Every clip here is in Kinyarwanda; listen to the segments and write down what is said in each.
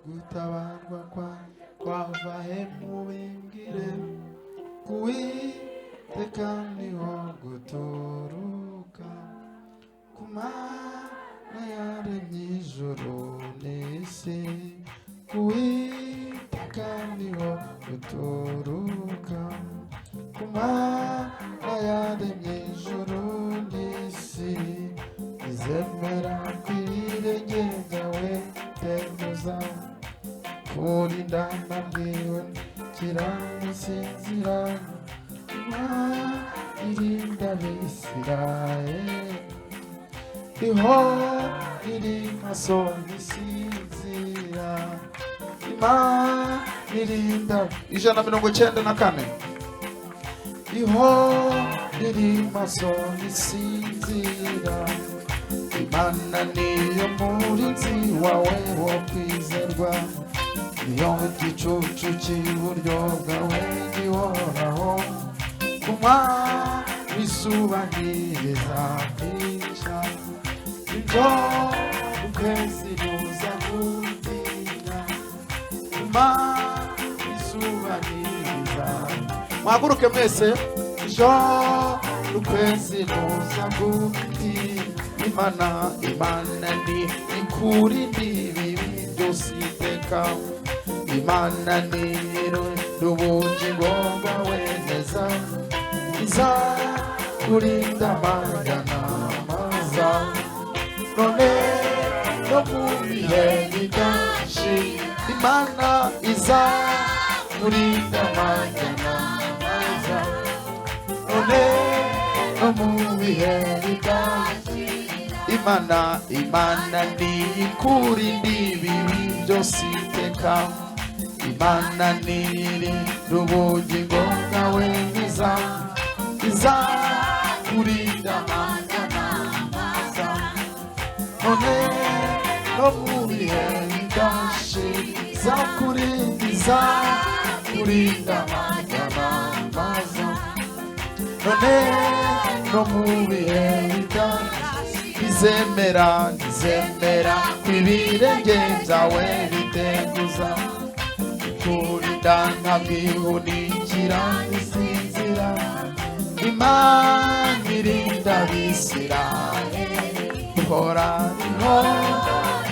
Gutabarwa kwa kwava he? Mubimbwire. Kuwiteka niho guturuka, ku Mana yaremye ijuru n'isi. Kuwiteka niho guturuka, ku Mana yaremye ijuru n'isi. Izemera ko ibirenge byawe biteguza, kurinda nabwiwe kiramusinzira. Irinda Abisirayeli, iho iri maso ntisinzira. Imana irinda. 194. Iho iri maso ntisinzira. Imana niyo murinzi wawe wo kwizerwa, niyo gicucu cy'iburyo bwawe gihoraho. Kunywa izuba ntirizakwica, ibyo ukwezi ruza gutinya. Imana izuba ntiriza. Muhaguruke mwese. Ijoro ukwezi ruza gutinya. Imana, Imana ni ikurinda ibibi byose iteka. Imana ni ubugingo bwawe neza, iza kurinda amagana maza none no mu bihe bidashira. Imana iza kurinda amagana maza none no mu bihe bidashira. Imana, Imana ni ikurinda ibibi byose iteka. Imana ni ubugingo bwawe neza, iza kurinda amagana maza none no mu bihe bidashira. Iza kurinda, iza kurinda amagana maza none no mu bihe bidashira. Izemera, ntizemera ko ibirenge byawe biteguza, kurinda ntabwihunikira isinzira. Imana irinda Abisirayeli, ihora iho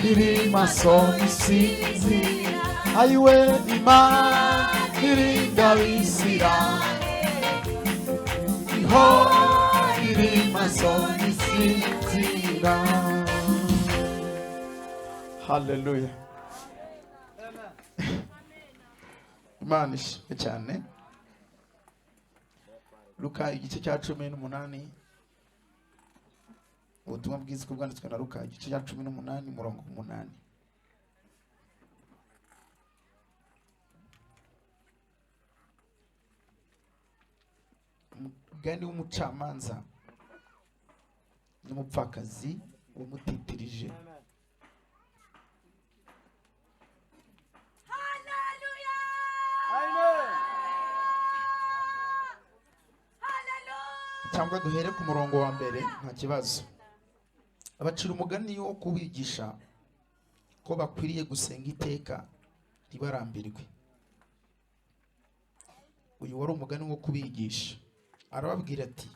iri maso isinzira. Ayiwe, Imana irinda Abisirayeli, iho iri maso isinzira. Haleluya! Imana ishimwe cyane. Luka igice cya 18, ubutumwa bwiza uko bwanditswe na Luka, igice cya 18, umurongo 8. Umugani w'umucamanza n'umupfakazi wamutitirije. Cyangwa duhere ku murongo wa mbere, nta kibazo. Abacira umugani wo kubigisha ko bakwiriye gusenga iteka ntibarambirwe. Uyu wari umugani wo kubigisha. Arababwira ati: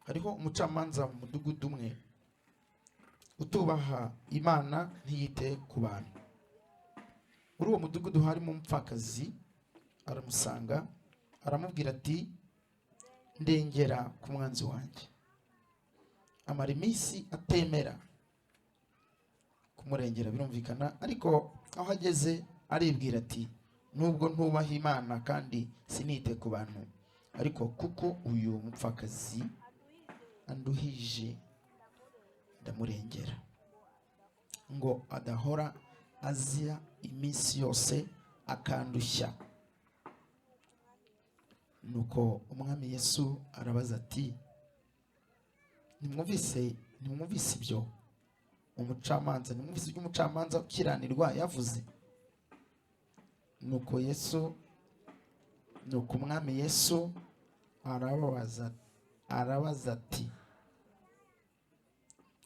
hariho umucamanza mu mudugudu umwe utubaha Imana ntiyite ku bantu. Muri uwo mudugudu harimo umupfakazi, aramusanga aramubwira ati: ndengera ku mwanzi wanjye. Amara iminsi atemera kumurengera, birumvikana, ariko aho ageze aribwira ati: nubwo ntubaha Imana kandi sinite ku bantu, ariko kuko uyu mupfakazi anduhije ndamurengera, ngo adahora azira iminsi yose akandushya. Nuko umwami Yesu arabaza ati: ntimwumvise ibyo umucamanza, ntimwumvise ibyo umucamanza ukiranirwa yavuze? Nuko Yesu, nuko umwami Yesu arabaza ati: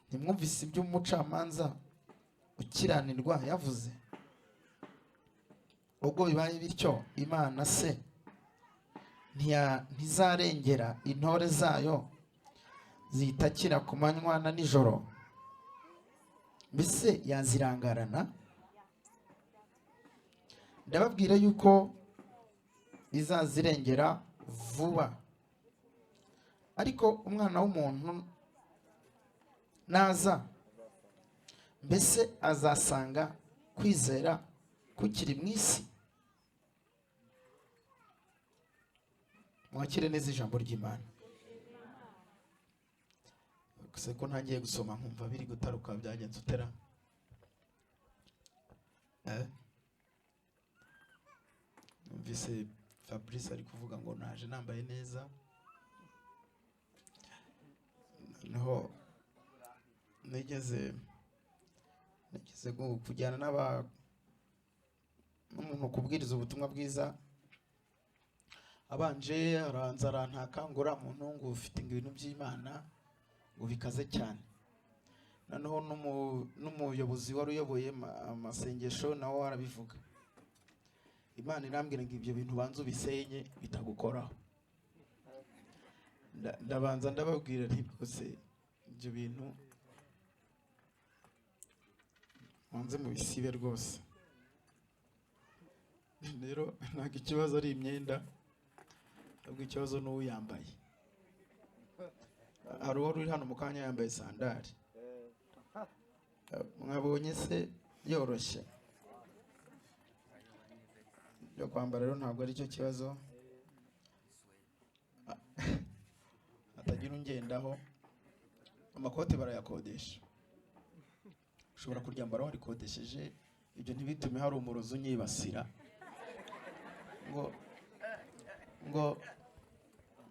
ntimwumvise ibyo umucamanza ukiranirwa yavuze? Ubwo bibaye bityo, Imana se ntizarengera intore zayo zitakira ku manywa na nijoro? Mbese yazirangarana? Ndababwira yuko izazirengera vuba. Ariko Umwana w'umuntu naza, mbese azasanga kwizera kukiri mu isi? Mwakire neza ijambo ry'Imana. Gusa ko ntangiye gusoma nkumva biri gutaruka, byagenze utera? Numvise Fabrice ari kuvuga ngo naje nambaye neza, noneho nigeze kujyana n'umuntu kubwiriza ubutumwa bwiza, abanje aranza arantaka ngo uriya muntu ngo ufite ngo ibintu by'Imana ngo bikaze cyane. Noneho n'umuyobozi wari uyoboye amasengesho nawe arabivuga. Imana irambwira ngo ibyo bintu banza ubisenye bitagukoraho. Ndabanza ndababwira nti rwose ibyo bintu banze mubisibe rwose. Rero ntabwo ikibazo ari imyenda, ahubwo ikibazo ni uwuyambaye. Hari uwari uri hano mu kanya yambaye sandari, mwabonye se yoroshye yo kwambara? Rero ntabwo aricyo kibazo, hatagira ungendaho. Amakoti barayakodesha, ushobora kuryambara warikodesheje, ibyo ntibitume hari umurozi unyibasira ngo ngo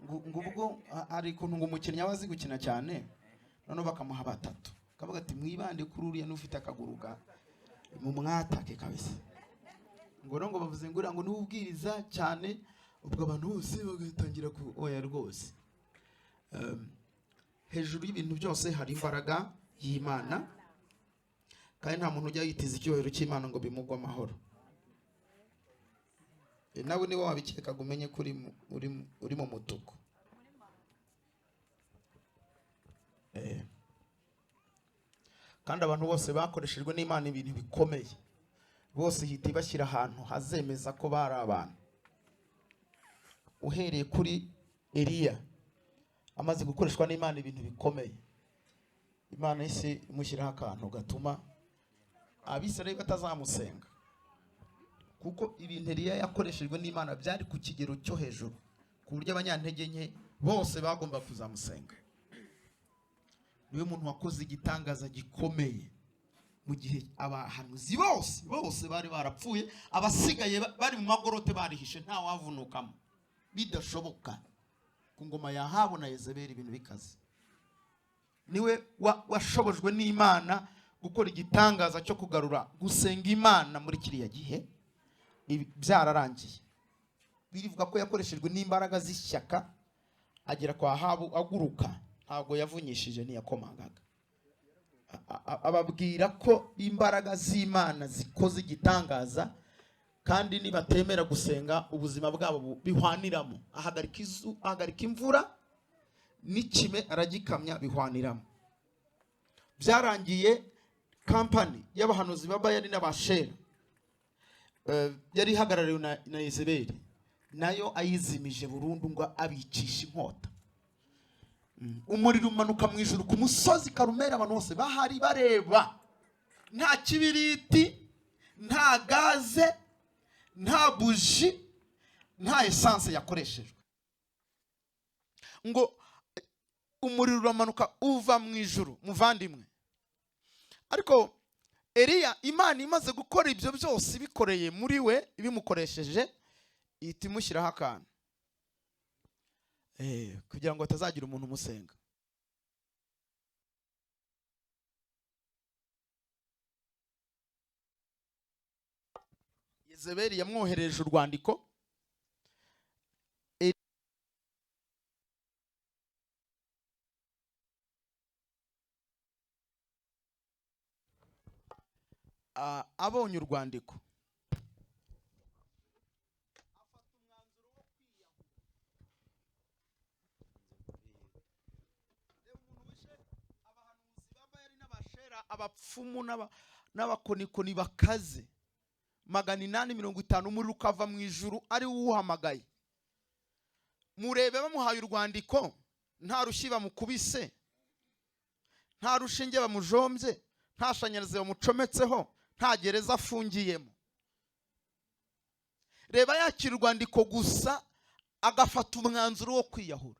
ngo ngo ubwo hari ukuntu ngo umukinnyi aba azi gukina cyane, noneho bakamuha batatu, akavuga ati mwibande kuri uriya n'ufite akaguru ga mu mwatake kabisa. Ngo rero ngo bavuze ngo uriya ngo niwe ubwiriza cyane, ubwo abantu bose bagatangira ku oya rwose. Hejuru y'ibintu byose hari imbaraga y'Imana, kandi nta muntu ujya yitiza icyubahiro cy'Imana ngo bimugwe amahoro. Nawe niba wabikekaga umenye ko uri mu mutuku. Kandi abantu bose bakoreshejwe n'Imana ibintu bikomeye, bose ihita ibashyira ahantu hazemeza ko bari abantu. Uhereye kuri Eliya amaze gukoreshwa n'Imana ibintu bikomeye, Imana yahise imushyiraho akantu gatuma Abisirayeli batazamusenga, kuko ibintu Eliya yakoreshejwe n'Imana byari ku kigero cyo hejuru, ku buryo abanyantege nke bose bagomba kuzamusenga. Niwe muntu wakoze igitangaza gikomeye mu gihe abahanuzi bose bari barapfuye, abasigaye bari mu magorote barihishe, nta wavunukamo, bidashoboka. Ku ngoma ya Ahabu na Yezebeli ibintu bikaze. Niwe washobojwe n'Imana gukora igitangaza cyo kugarura gusenga Imana muri kiriya gihe. Ibi byararangiye. Birivuga ko yakoreshejwe n'imbaraga z'ishyaka, agera kwa Ahabu aguruka, ntabwo yavunyishije, ntiyakomangaga. Ababwira ko imbaraga z'Imana zikoze igitangaza, kandi nibatemera gusenga ubuzima bwabo bihwaniramo. Ahagarika imvura n'ikime aragikamya, bihwaniramo. Byarangiye kampani y'abahanuzi ba Bayali n'Abashera, yari ihagarariwe na Yezebeli, nayo ayizimije burundu ngo abicishe inkota. Umuriro umanuka mu ijuru ku musozi Karumeli, abantu bose bahari bareba, nta kibiriti, nta gaze, nta buji, nta essence yakoreshejwe. Ngo umuriro uramanuka uva mu ijuru, muvandimwe. Ariko Eliya, Imana imaze gukora ibyo byose ibikoreye muri we, ibimukoresheje, ihita imushyiraho akantu. Kugira ngo hatazagira umuntu umusenga. Yezebeli yamwoherereje urwandiko. Abonye urwandiko Abapfumu n'abakonikoni bakaze 850, umuriro ukava mu ijuru ari wo uwuhamagaye. Murebe, bamuhaye urwandiko, nta rushyi bamukubise, nta rushinge bamujombye, nta shanyarazi bamucometseho, nta gereza afungiyemo. Reba, yakira urwandiko gusa agafata umwanzuro wo kwiyahura.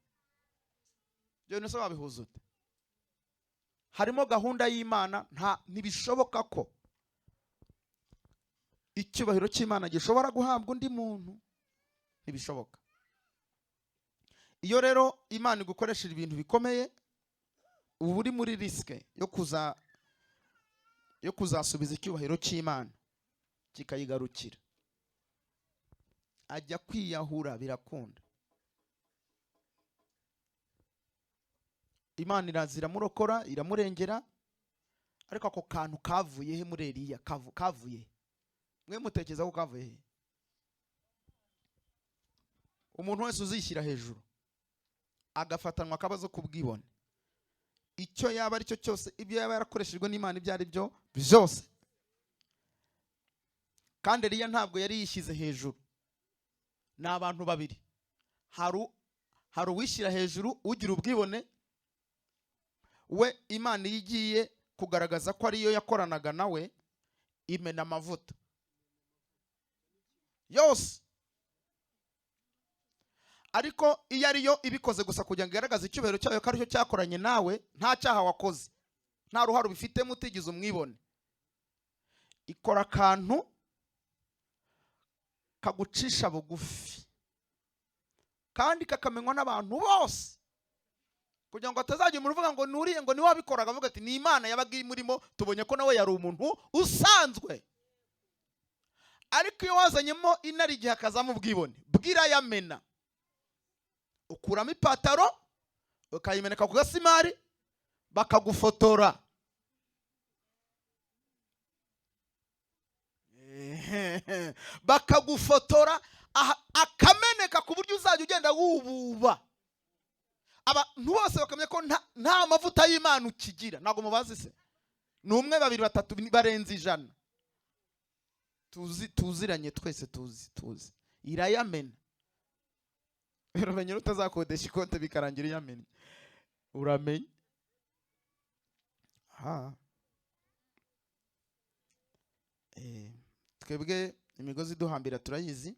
Ibyo bintu se wabihuza ute? Harimo gahunda y'Imana. Nta ntibishoboka ko icyubahiro cy'Imana gishobora guhabwa undi muntu, ntibishoboka. Iyo rero Imana igukoresheje ibintu bikomeye, uba uri muri risque yo kuzasubiza icyubahiro cy'Imana kikayigarukira. Ajya kwiyahura birakunda, Imana iraza iramurokora, iramurengera. Ariko ako kantu kavuye he muri Eliya? Kavuye he? Mwe mutekereza ko kavuye he? Umuntu wese uzishyira hejuru agafatanwa akabazo k'ubwibone, icyo yaba ari cyo cyose, ibyo yaba yarakoreshejwe n'Imana ibyo ari byo byose. Kandi Eliya ntabwo yari yishyize hejuru. Ni abantu babiri: hari uwishyira hejuru, ugira ubwibone. We Imana iyo igiye kugaragaza ko ariyo yakoranaga nawe, imena amavuta yose. Ariko iyo ariyo ibikoze gusa kugira ngo igaragaze icyubahiro cyayo ko aricyo cyakoranye nawe, nta cyaha wakoze, nta ruhare ubifitemo, utigize umwibone, ikora akantu kagucisha bugufi kandi kakamenywa n'abantu bose, kugira ngo hatazagira umuntu uvuga ngo nuriye, ngo niwe wabikoraga, avuga ati ni Imana yabaga imurimo, tubonye ko nawe yari umuntu usanzwe. Ariko iyo wazanyemo inari igihe hakazamo ubwibone, bwirayamena, ukuramo ipataro ukayimeneka ku gasimari, bakagufotora. Bakagufotora akameneka ku buryo uzajya ugenda wububa, abantu bose bakamenya ko nta mavuta y'Imana ukigira. Ntabwo mubazi se? Ni umwe, babiri, batatu, barenze 100 tuzi, tuziranye twese, tuzi tuzi. Irayamena. Uramenye utazakodesha ikote bikarangira iyamennye, uramenye. Ha, twebwe imigozi iduhambira turayizi,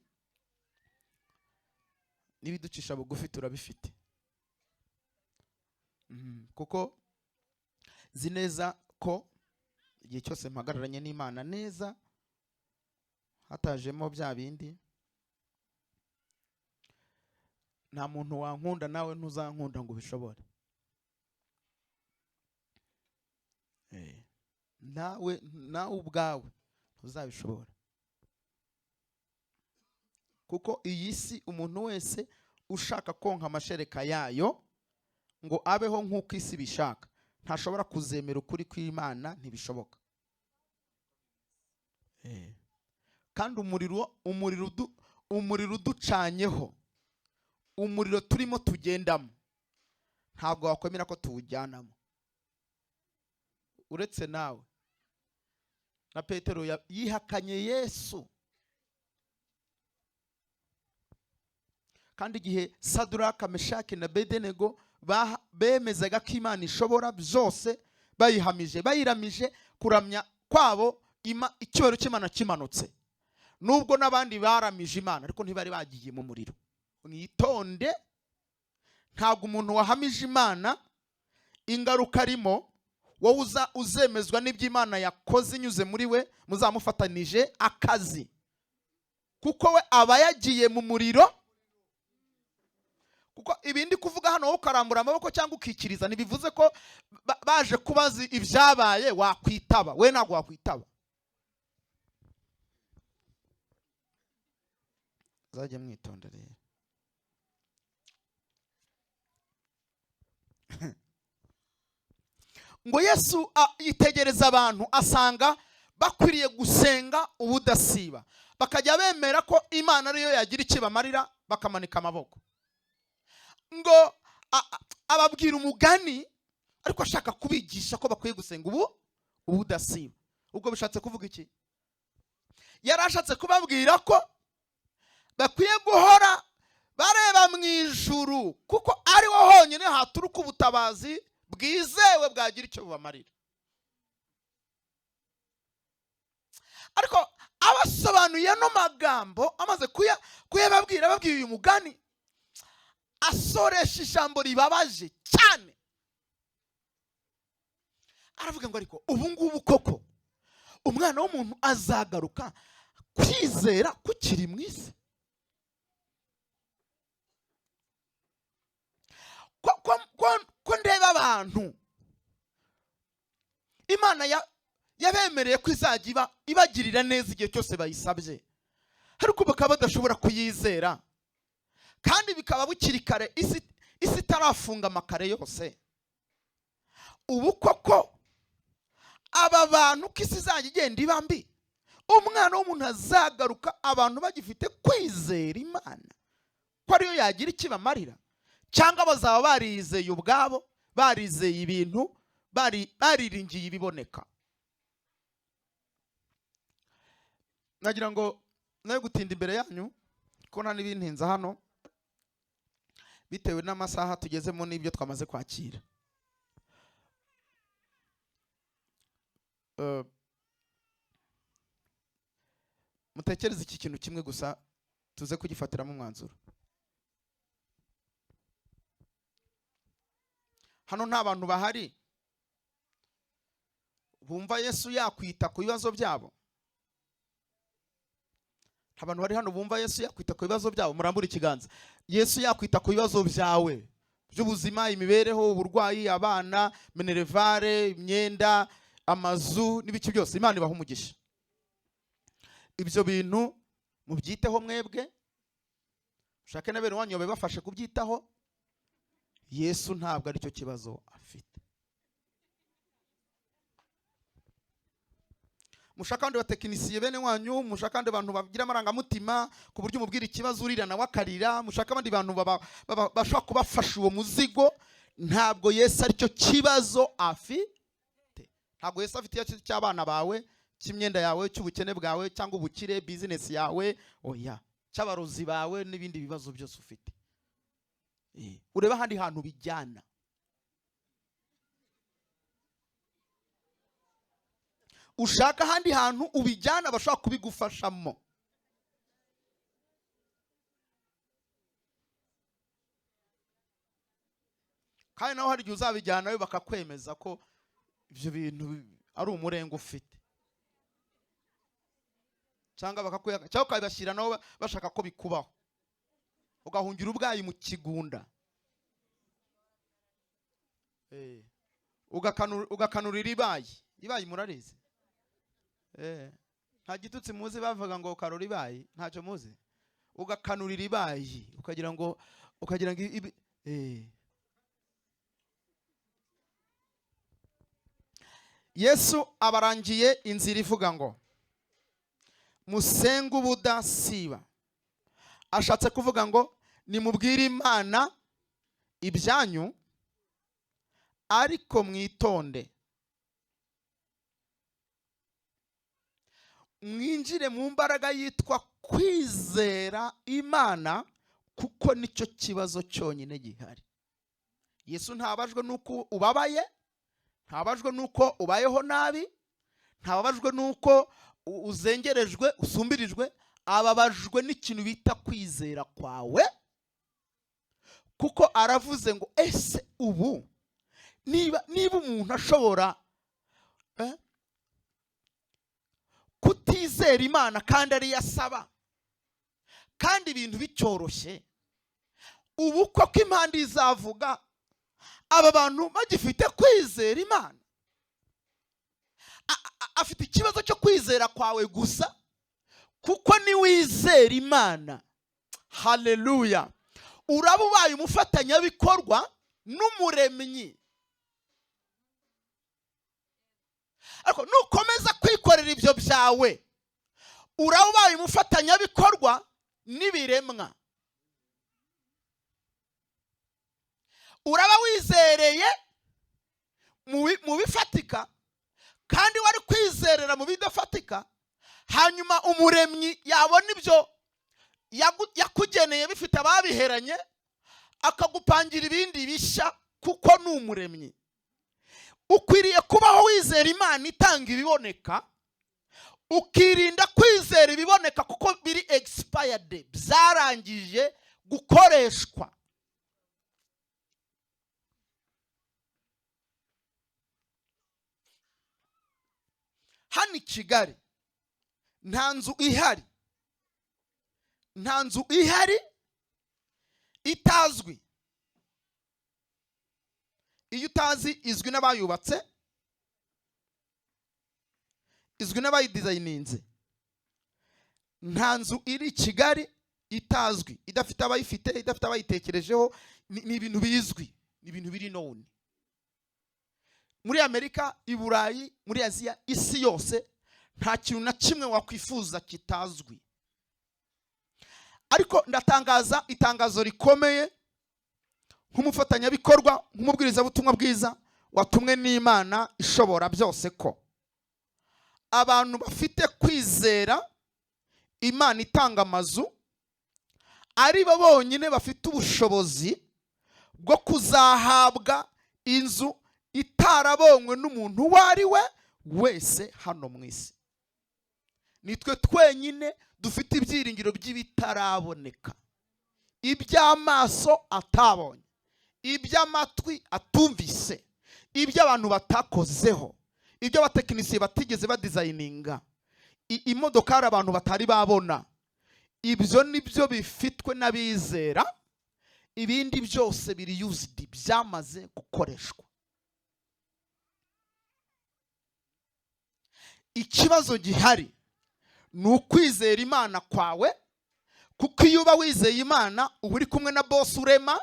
n'ibiducisha bugufi turabifite. Kuko nzi neza ko igihe cyose mpagararanye n'Imana neza, hatajemo bya bindi, nta muntu wankunda, nawe ntuzankunda ngo ubishobore. Nawe ubwawe ntuzabishobora, kuko iyi si umuntu wese ushaka konka amashereka yayo ngo abeho nk'uko isi bishaka, ntashobora kuzemera ukuri kw'Imana, ntibishoboka. Kandi umuriro uducanyeho, umuriro turimo tugendamo, ntabwo wakwemera ko tuwujyanamo. Uretse nawe na Petero yihakanye Yesu. Kandi igihe Sadraka, Meshaki na Bedenego bemezaga ko Imana ishobora byose, bayihamije, bayiramije, kuramya kwabo icyubahiro cy'Imana kimanutse. Nubwo n'abandi baramije Imana, ariko ntibari bagiye mu muriro. Mwitonde, ntabwo umuntu wahamije Imana ingaruka arimo, wowe uzemezwa n'iby'Imana yakoze inyuze muri we, muzamufatanije akazi, kuko we aba yagiye mu muriro. Kuko ibindi kuvuga hano wowe ukarambura amaboko cyangwa ukikiriza, ntibivuze ko baje kubaza ibyabaye wakwitaba. We ntabwo wakwitaba. Muzajye mwitonda rero. Ngo Yesu yitegereza abantu asanga bakwiriye gusenga ubudasiba, bakajya bemera ko Imana ariyo yagira icyo ibamarira, bakamanika amaboko. Ngo ababwira umugani, ariko ashaka kubigisha ko bakwiye gusenga ubu Ubudasiba. Ubwo bishatse kuvuga iki? Yarashatse kubabwira ko bakwiye guhora bareba mu ijuru, kuko ari ho honyine haturuka ubutabazi bwizewe bwagira icyo bubamarira. Ariko abasobanuye no magambo amaze kuyababwira, ababwiye uyu mugani, asoresha ijambo ribabaje cyane. Aravuga ngo ariko ubu ngubu koko umwana w'umuntu azagaruka kwizera kukiri mu isi? Ko ndeba abantu Imana yabemereye ko izajya ibagirira neza igihe cyose bayisabye, ariko bakaba badashobora kuyizera, kandi bikaba bukiri kare, isi itarafunga amakare yose. Ubu koko aba bantu ko isi izajya igenda iba mbi, umwana w'umuntu azagaruka abantu bagifite kwizera Imana ko ariyo yagira ikibamarira, cyangwa bazaba barizeye ubwabo, barizeye ibintu, bariringiye ibiboneka? Nagira ngo nayo gutinda imbere yanyu ko nta n'ibintinza hano bitewe n'amasaha tugezemo n'ibyo twamaze kwakira. Mutekereze iki kintu kimwe gusa tuze kugifatiramo umwanzuro. Hano nta bantu bahari bumva Yesu yakwita ku bibazo byabo. Abantu bari hano bumva Yesu yakwita ku bibazo byabo, murambure ikiganza. Yesu yakwita ku bibazo byawe by'ubuzima, imibereho, uburwayi, abana, minerevare, imyenda, amazu n'ibiki byose, Imana ibaha umugisha. Ibyo bintu mubyiteho mwebwe, ushake na bene wanyu babafashe kubyitaho. Yesu ntabwo aricyo kibazo afite. Mushaka abandi batekinisiye bene wanyu, mushaka abandi bantu bagira amarangamutima ku buryo umubwira ikibazo urira nawe akarira, mushaka abandi bantu bashobora kubafasha uwo muzigo. Ntabwo Yesu aricyo kibazo afite. Ntabwo Yesu afite ikibazo cy'abana bawe, cy'imyenda yawe, cy'ubukene bwawe cyangwa ubukire, business yawe, oya, cy'abarozi bawe n'ibindi bibazo byose ufite. Ureba ahandi hantu bijyana. Ushaka ahandi hantu ubijyana bashobora kubigufashamo. Kandi naho hari igihe uzabijyanayo bakakwemeza ko ibyo bintu ari umurengo ufite, cyangwa bakakweka, cyangwa ukabibashyira nabo bashaka ko bikubaho, ugahungira ubwayi mu kigunda, ugakanurira ibayi. Ibayi murarizi? Nta gitutsi muzi bavuga ngo karora ibayi, ntacyo muzi. Ugakanurira ibayi ukagira ngo Yesu abarangiye inzira ivuga ngo musenge ubudasiba. Ashatse kuvuga ngo nimubwire Imana ibyanyu ariko mwitonde, mwinjire mu mbaraga yitwa kwizera Imana, kuko nicyo kibazo cyonyine gihari. Yesu ntababajwe nuko ubabaye, ntababajwe nuko ubayeho nabi, ntababajwe nuko uzengerejwe, usumbirijwe, ababajwe n'ikintu bita kwizera kwawe. Kuko aravuze ngo ese ubu niba umuntu ashobora kutizera Imana kandi ari yasaba, kandi ibintu bicyoroshye, ubu koko impande izavuga aba bantu bagifite kwizera Imana? Afite ikibazo cyo kwizera kwawe gusa, kuko ni wizera Imana, haleluya, uraba ubaye umufatanyabikorwa n'umuremyi. Ariko nukomeza kwikorera ibyo byawe, uraba ubaye umufatanyabikorwa n'ibiremwa. Uraba wizereye mu bifatika Kandi wari kwizerera mu bidafatika, hanyuma umuremyi yabona ibyo yakugeneye bifite ababiheranye, akagupangira ibindi bishya, kuko ni umuremyi. Ukwiriye kubaho wizera Imana itanga ibiboneka, ukirinda kwizera ibiboneka kuko biri expired, byarangije gukoreshwa. Hano i Kigali nta nzu ihari, nta nzu ihari itazwi. Iyo utazi izwi n'abayubatse, izwi n'abayidizayininze. Nta nzu iri i Kigali itazwi, idafite abayifite, idafite abayitekerejeho. Ni ibintu bizwi, ni ibintu biri known. Muri Amerika, i Burayi, muri Aziya, isi yose, nta kintu na kimwe wakwifuza kitazwi. Ariko ndatangaza itangazo rikomeye nk'umufatanyabikorwa, nk'umubwirizabutumwa bwiza watumwe n'Imana ishobora byose, ko abantu bafite kwizera Imana itanga amazu ari bo bonyine bafite ubushobozi bwo kuzahabwa inzu itarabonywe n'umuntu uwo ari we wese hano mu isi. Nitwe twenyine dufite ibyiringiro by'ibitaraboneka, iby'amaso atabonye, iby'amatwi atumvise, iby'abantu batakozeho, ibyo abatekinisiye batigeze badizayininga, imodokari abantu batari babona. Ibyo nibyo bifitwe n'abizera, ibindi byose biri used, byamaze gukoreshwa. Ikibazo gihari ni ukwizera Imana kwawe, kuko iyo uba wizeye Imana uba uri kumwe na boss urema,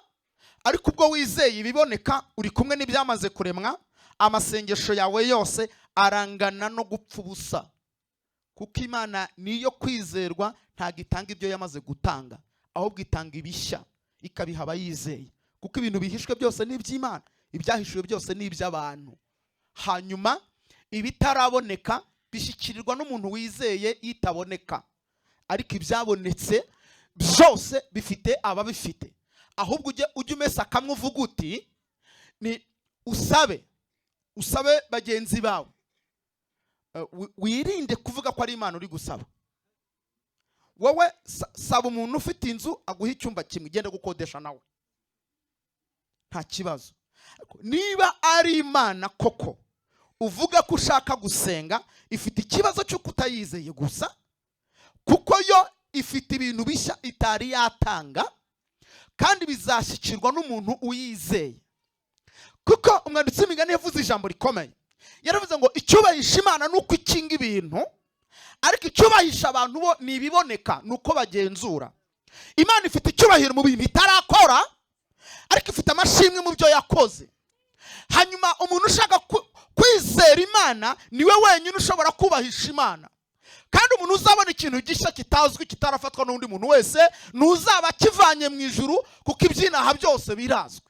ariko ubwo wizeye ibiboneka uri kumwe n'ibyamaze kuremwa. Amasengesho yawe yose arangana no gupfa ubusa, kuko Imana niyo kwizerwa, ntabwo itanga ibyo yamaze gutanga, ahubwo itanga ibishya ikabiha abayizeye, kuko ibintu bihishwe byose ni iby'Imana, ibyahishuwe byose ni iby'abantu. Hanyuma ibitaraboneka bishyikirirwa n'umuntu wizeye itaboneka, ariko ibyabonetse byose bifite ababifite. Ahubwo ujye umesa kamwe uvuga uti ni usabe bagenzi bawe. Wirinde kuvuga ko ari Imana uri gusaba. Wowe saba umuntu ufite inzu aguhe icyumba kimwe, ugende gukodesha nawe, nta kibazo. Niba ari Imana koko uvuga ko ushaka gusenga, ifite ikibazo cy'uko utayizeye gusa, kuko yo ifite ibintu bishya itari yatanga, kandi bizashyikirwa n'umuntu uyizeye. Kuko umwanditsi w'imigani yavuze ijambo rikomeye, yaravuze ngo icyubahisha Imana ni uko ikinga ibintu, ariko icyubahisha abantu bo ni ibiboneka, ni uko bagenzura. Imana ifite icyubahiro mu bintu itarakora, ariko ifite amashimwe mu byo yakoze. Hanyuma umuntu ushaka kwizera Imana niwe wenyine ushobora kubahisha Imana. Kandi umuntu uzabona ikintu gishya kitazwi, kitarafatwa n'undi muntu wese, ntuzaba akivanye mu ijuru, kuko ibyinaha byose birazwi.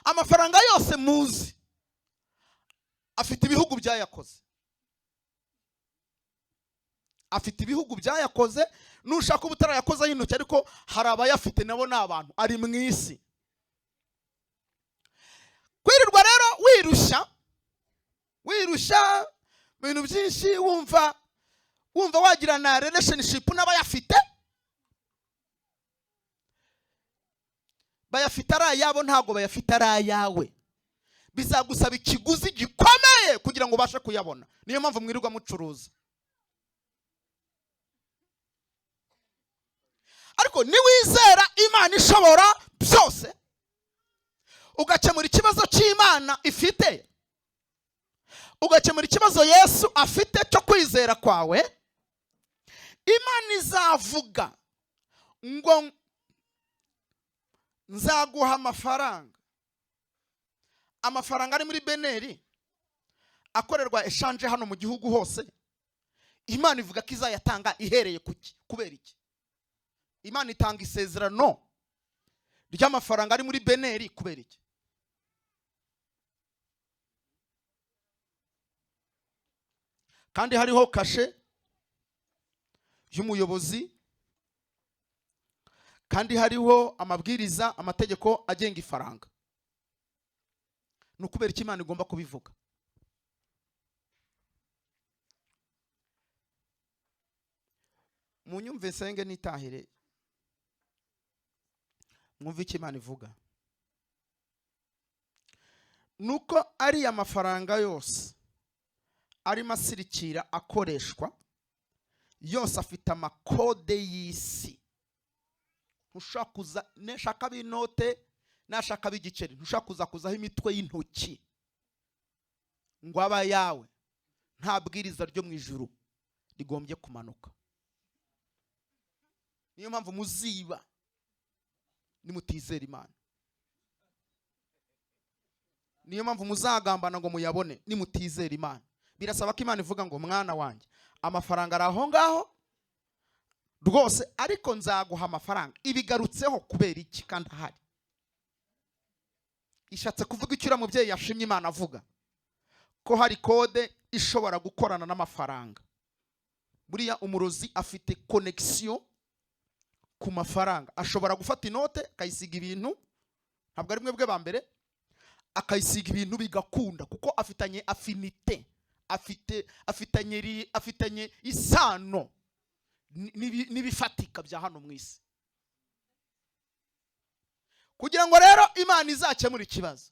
Amafaranga yose muzi afite ibihugu byayakoze, afite ibihugu byayakoze. Nushaka uba utarayakozeho intoki, ariko hari abayafite nabo ni abantu, ari mu isi. Kwirirwa rero wirushya ibintu byinshi, wumva wagira na relationship n'abayafite, bayafite ari ayabo, ntabwo bayafite ari ayawe. Bizagusaba ikiguzi gikomeye kugira ngo ubashe kuyabona. Niyo mpamvu mwirirwa mucuruza. Ariko niwizera Imana ishobora byose, ugakemura ikibazo cy'Imana ifite, ugakemura ikibazo Yesu afite cyo kwizera kwawe, Imana izavuga ngo nzaguha amafaranga. Amafaranga ari muri Beneri akorerwa eshanje hano mu gihugu hose, Imana ivuga ko izayatanga ihereye kuki? Kubera iki? Imana itanga isezerano ry'amafaranga ari muri Beneri kubera iki? Kandi hariho kashe y'umuyobozi, kandi hariho amabwiriza, amategeko agenga ifaranga. Ni ukubera icyo Imana igomba kubivuga. Munyumve nsenge nitahire, mwumve icyo Imana ivuga. Nuko ariya mafaranga yose arimo asirikira akoreshwa yose afite amakode y'isi. Ntushobora kuza, nashaka b'inote, nashaka b'igiceri, ntushobora kuza kuzaho imitwe y'intoki ngo aba yawe. Nta bwiriza ryo mu ijuru rigombye kumanuka. Niyo mpamvu muziba nimutizera Imana. Niyo mpamvu muzagambana ngo muyabone nimutizera Imana. Birasaba ko Imana ivuga ngo mwana wanjye, amafaranga ari aho ngaho rwose, ariko nzaguha amafaranga. Ibigarutseho kubera iki kandi ahari? Ishatse kuvuga icyo uriya mubyeyi yashimye Imana avuga ko hari kode ishobora gukorana n'amafaranga. Buriya umurozi afite connection ku mafaranga, ashobora gufata inote akayisiga ibintu, ntabwo ari mwebwe ba mbere, akayisiga ibintu bigakunda kuko afitanye affinité, afitanye isano n'ibifatika bya hano mu isi. Kugira ngo rero Imana izakemure ikibazo,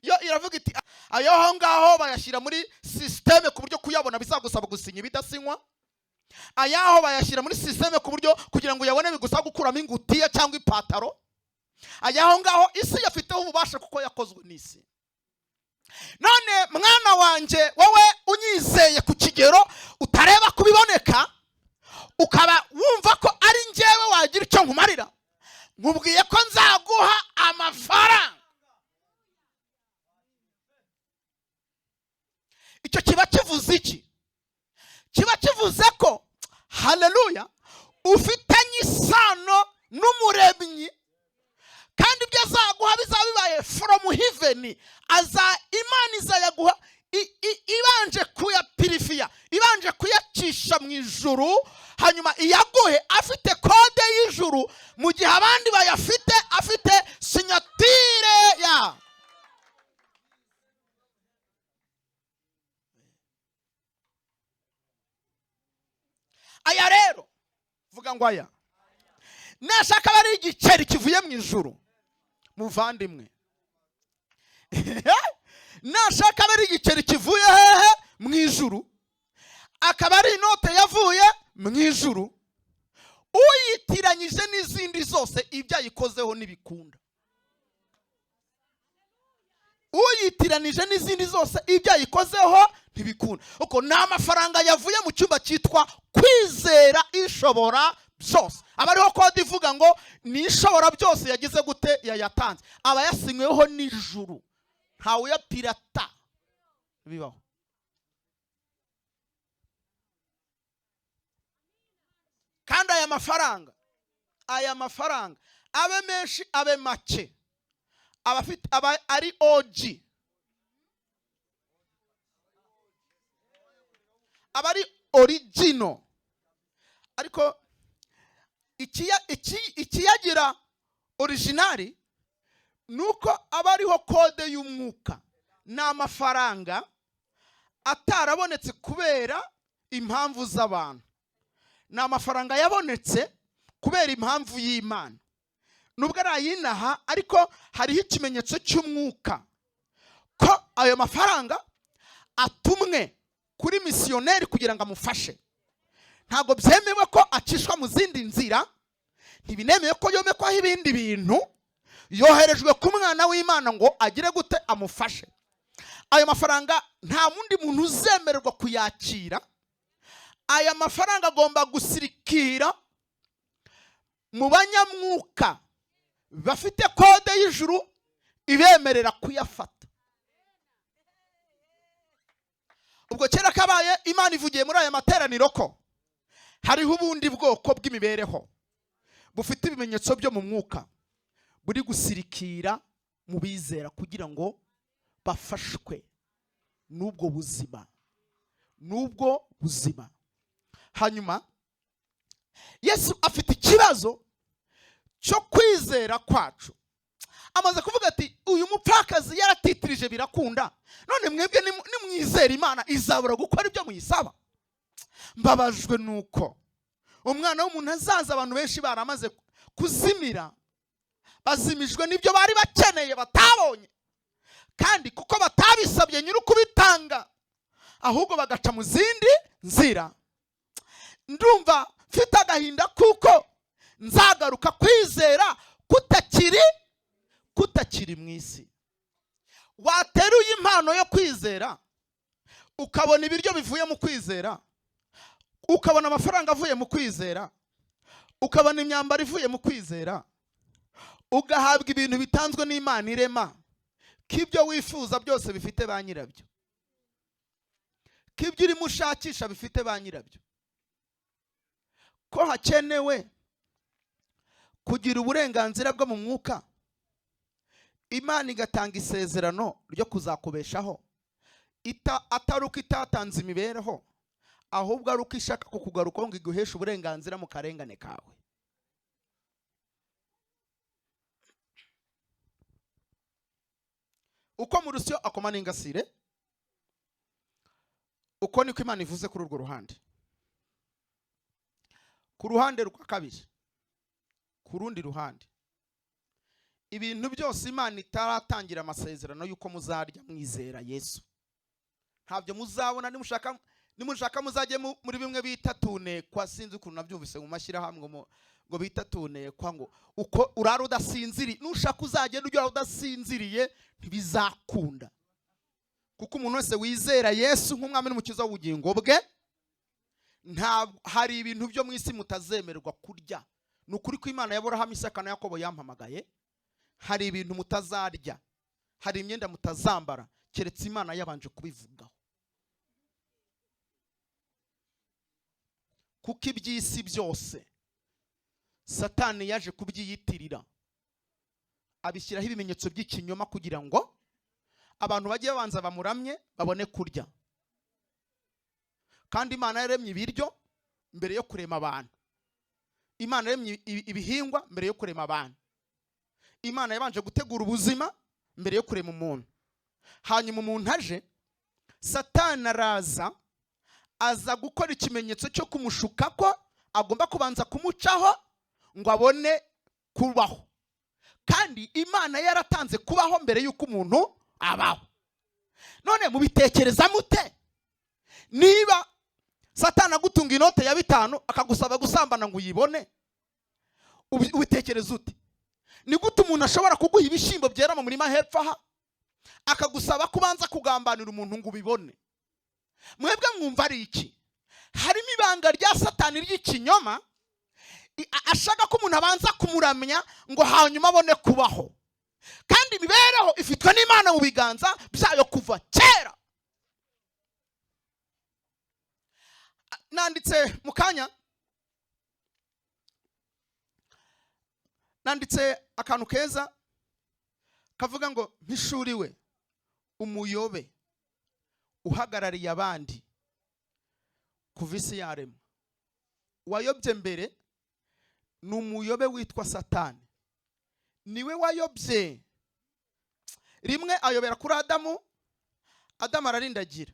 yo iravuga iti ayo aho ngaho bayashyira muri systeme ku buryo kuyabona bizagusaba gusinya ibidasinywa. Ayaho bayashyira muri systeme ku buryo kugira ngo uyabone bigusaba gukuramo ingutiya cyangwa ipataro. Ayaho ngaho isi yafiteho ububasha kuko yakozwe n'isi. None mwana wanjye, wowe unyizeye ku kigero utareba kubiboneka, ukaba wumva ko ari njyewe wagira icyo nkumarira, nkubwiye ko nzaguha amafaranga. Icyo kiba kivuze iki? Kiba kivuze ko, haleluya, ufitanye isano n'umuremyi, kandi ibyo azaguha bizaba bibaye from heaven. Imana izayaguha ibanje kuyapirifiya, ibanje kuyacisha mu ijuru, hanyuma iyaguhe afite kode y'ijuru, mu gihe abandi bayafite afite sinyatire ya. Aya rero vuga ngo aya nashaka bari igiceri kivuye mu ijuru, muvandimwe. Nashaka bari igiceri kivuye hehe? Mu ijuru, akaba ari inote yavuye mu ijuru, uyitiranyije n'izindi zose ibyo ayikozeho ntibikunda. Uyitiranije n'izindi zose ibyo ayikozeho ntibikunda. Uko ni amafaranga yavuye mu cyumba cyitwa kwizera ishobora byose. Aba ariho kode ivuga ngo ni ishobora byose yagize gute yayatanze, aba yasinyweho n'ijuru, ntawe uyapirata bibaho. Kandi aya mafaranga abe menshi abe make, abafite aba ari OG, aba ari original. Ariko ikiyagira originali nuko aba ariho kode y'umwuka. Ni amafaranga atarabonetse kubera impamvu z'abantu, ni amafaranga yabonetse kubera impamvu y'Imana. Nubwo ari ayinaha, ariko hariho ikimenyetso cy'umwuka ko ayo mafaranga atumwe kuri misiyoneri kugira ngo amufashe. Ntabwo byemewe ko acishwa mu zindi nzira, ntibinemewe ko yomekwaho ibindi bintu. Yoherejwe ku mwana w'Imana ngo agire gute? Amufashe. Ayo mafaranga nta wundi muntu uzemererwa kuyakira. Aya mafaranga agomba gusirikira mu banyamwuka bafite kode y'ijuru ibemerera kuyafata. Ubwo kera kabaye Imana ivugiye muri aya materaniro ko hariho ubundi bwoko bw'imibereho bufite ibimenyetso byo mu mwuka buri gusirikira mu bizera kugira ngo bafashwe n'ubwo buzima N'ubwo buzima. Hanyuma Yesu afite ikibazo cyo kwizera kwacu. Amaze kuvuga ati uyu mupfakazi yaratitirije birakunda, none mwebwe nimwizera Imana izabura gukora ibyo muyisaba. Mbabajwe nuko umwana w'umuntu azaza abantu benshi baramaze kuzimira, bazimijwe n'ibyo bari bakeneye batabonye, kandi kuko batabisabye nyiri ukubitanga, ahubwo bagaca mu zindi nzira. Ndumva mfite agahinda kuko nzagaruka kwizera kutakiri mu isi. Wateruye impano yo kwizera, ukabona ibiryo bivuye mu kwizera, ukabona amafaranga avuye mu kwizera, ukabona imyambaro ivuye mu kwizera, ugahabwa ibintu bitanzwe n'Imana irema, ko ibyo wifuza byose bifite ba nyirabyo, ko ibyo urimo ushakisha bifite ba nyirabyo, ko hakenewe kugira uburenganzira bwo mu mwuka, Imana igatanga isezerano ryo kuzakubeshaho, atari uko itatanze imibereho, ahubwo ari uko ishaka kukugarukaho ngo iguheshe uburenganzira mu karengane kawe. Uko mu rusyo akoma n'ingasire, uko niko Imana ivuze kuri urwo ruhande. Ku ruhande rwa kabiri, ku rundi ruhande, ibintu byose Imana itaratangira amasezerano y'uko muzarya mwizera Yesu, ntabyo muzabona. Nimushaka muzajye muri bimwe bita tunekwa, sinzi ukuntu nabyumvise mu mashyirahamwe ngo bita tunekwa, ngo uko urara udasinziriye, nushaka uzagenda ujya urara udasinziriye ntibizakunda, kuko umuntu wese wizera Yesu nk'umwami n'umukiza w'ubugingo bwe, nta hari ibintu byo mu isi mutazemererwa kurya. Ni ukuri ko Imana ya Aburahamu, Isaka na Yakobo yampamagaye, hari ibintu mutazarya, hari imyenda mutazambara, keretse Imana yabanje kubivugaho. Kuko iby'isi byose Satani yaje kubyiyitirira, abishyiraho ibimenyetso by'ikinyoma kugira ngo abantu bajye babanza bamuramye babone kurya. Kandi Imana yaremye ibiryo mbere yo kurema abantu, Imana yaremye ibihingwa mbere yo kurema abantu, Imana yabanje gutegura ubuzima mbere yo kurema umuntu. Hanyuma umuntu aje, Satani araza, aza gukora ikimenyetso cyo kumushuka ko agomba kubanza kumucaho ngo abone kubaho, kandi Imana yaratanze kubaho mbere y'uko umuntu abaho. None mubitekereza mute niba Satani agutunga inote ya 5 akagusaba gusambana ngo uyibone? Ubitekereza ute? Ni gute umuntu ashobora kuguha ibishyimbo byera mu murima hepfo aha akagusaba kubanza kugambanira umuntu ngo ubibone? Mwebwe mwumva ari iki? Harimo ibanga rya Satani ry'ikinyoma, ashaka ko umuntu abanza kumuramya ngo hanyuma abone kubaho, kandi imibereho ifitwe n'Imana mu biganza byayo kuva kera. Nanditse mu kanya, nanditse akantu keza kavuga ngo mpishuriwe umuyobe uhagarariye abandi kuva isi yaremwa. Wayobye mbere ni umuyobe witwa Satani, niwe wayobye. Rimwe ayobera kuri Adamu, Adamu ararindagira,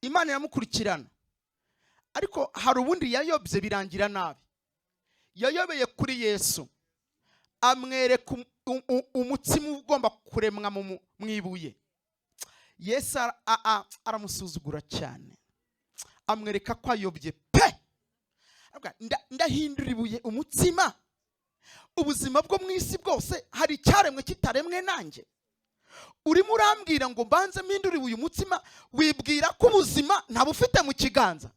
Imana iramukurikirana. Ariko hari ubundi yayobye birangira nabi. Yayobeye kuri Yesu, amwereka umutsima ugomba kuremwa mu ibuye. Yesu aramusuzugura cyane, amwereka ko ayobye pe. Aravuga, ndahindura ibuye umutsima. Ubuzima bwo mu isi bwose hari icyaremwe kitaremwe nanjye. Urimo urambwira ngo mbanze mpindure ibuye umutsima, wibwira ko ubuzima ntabufite mu kiganza.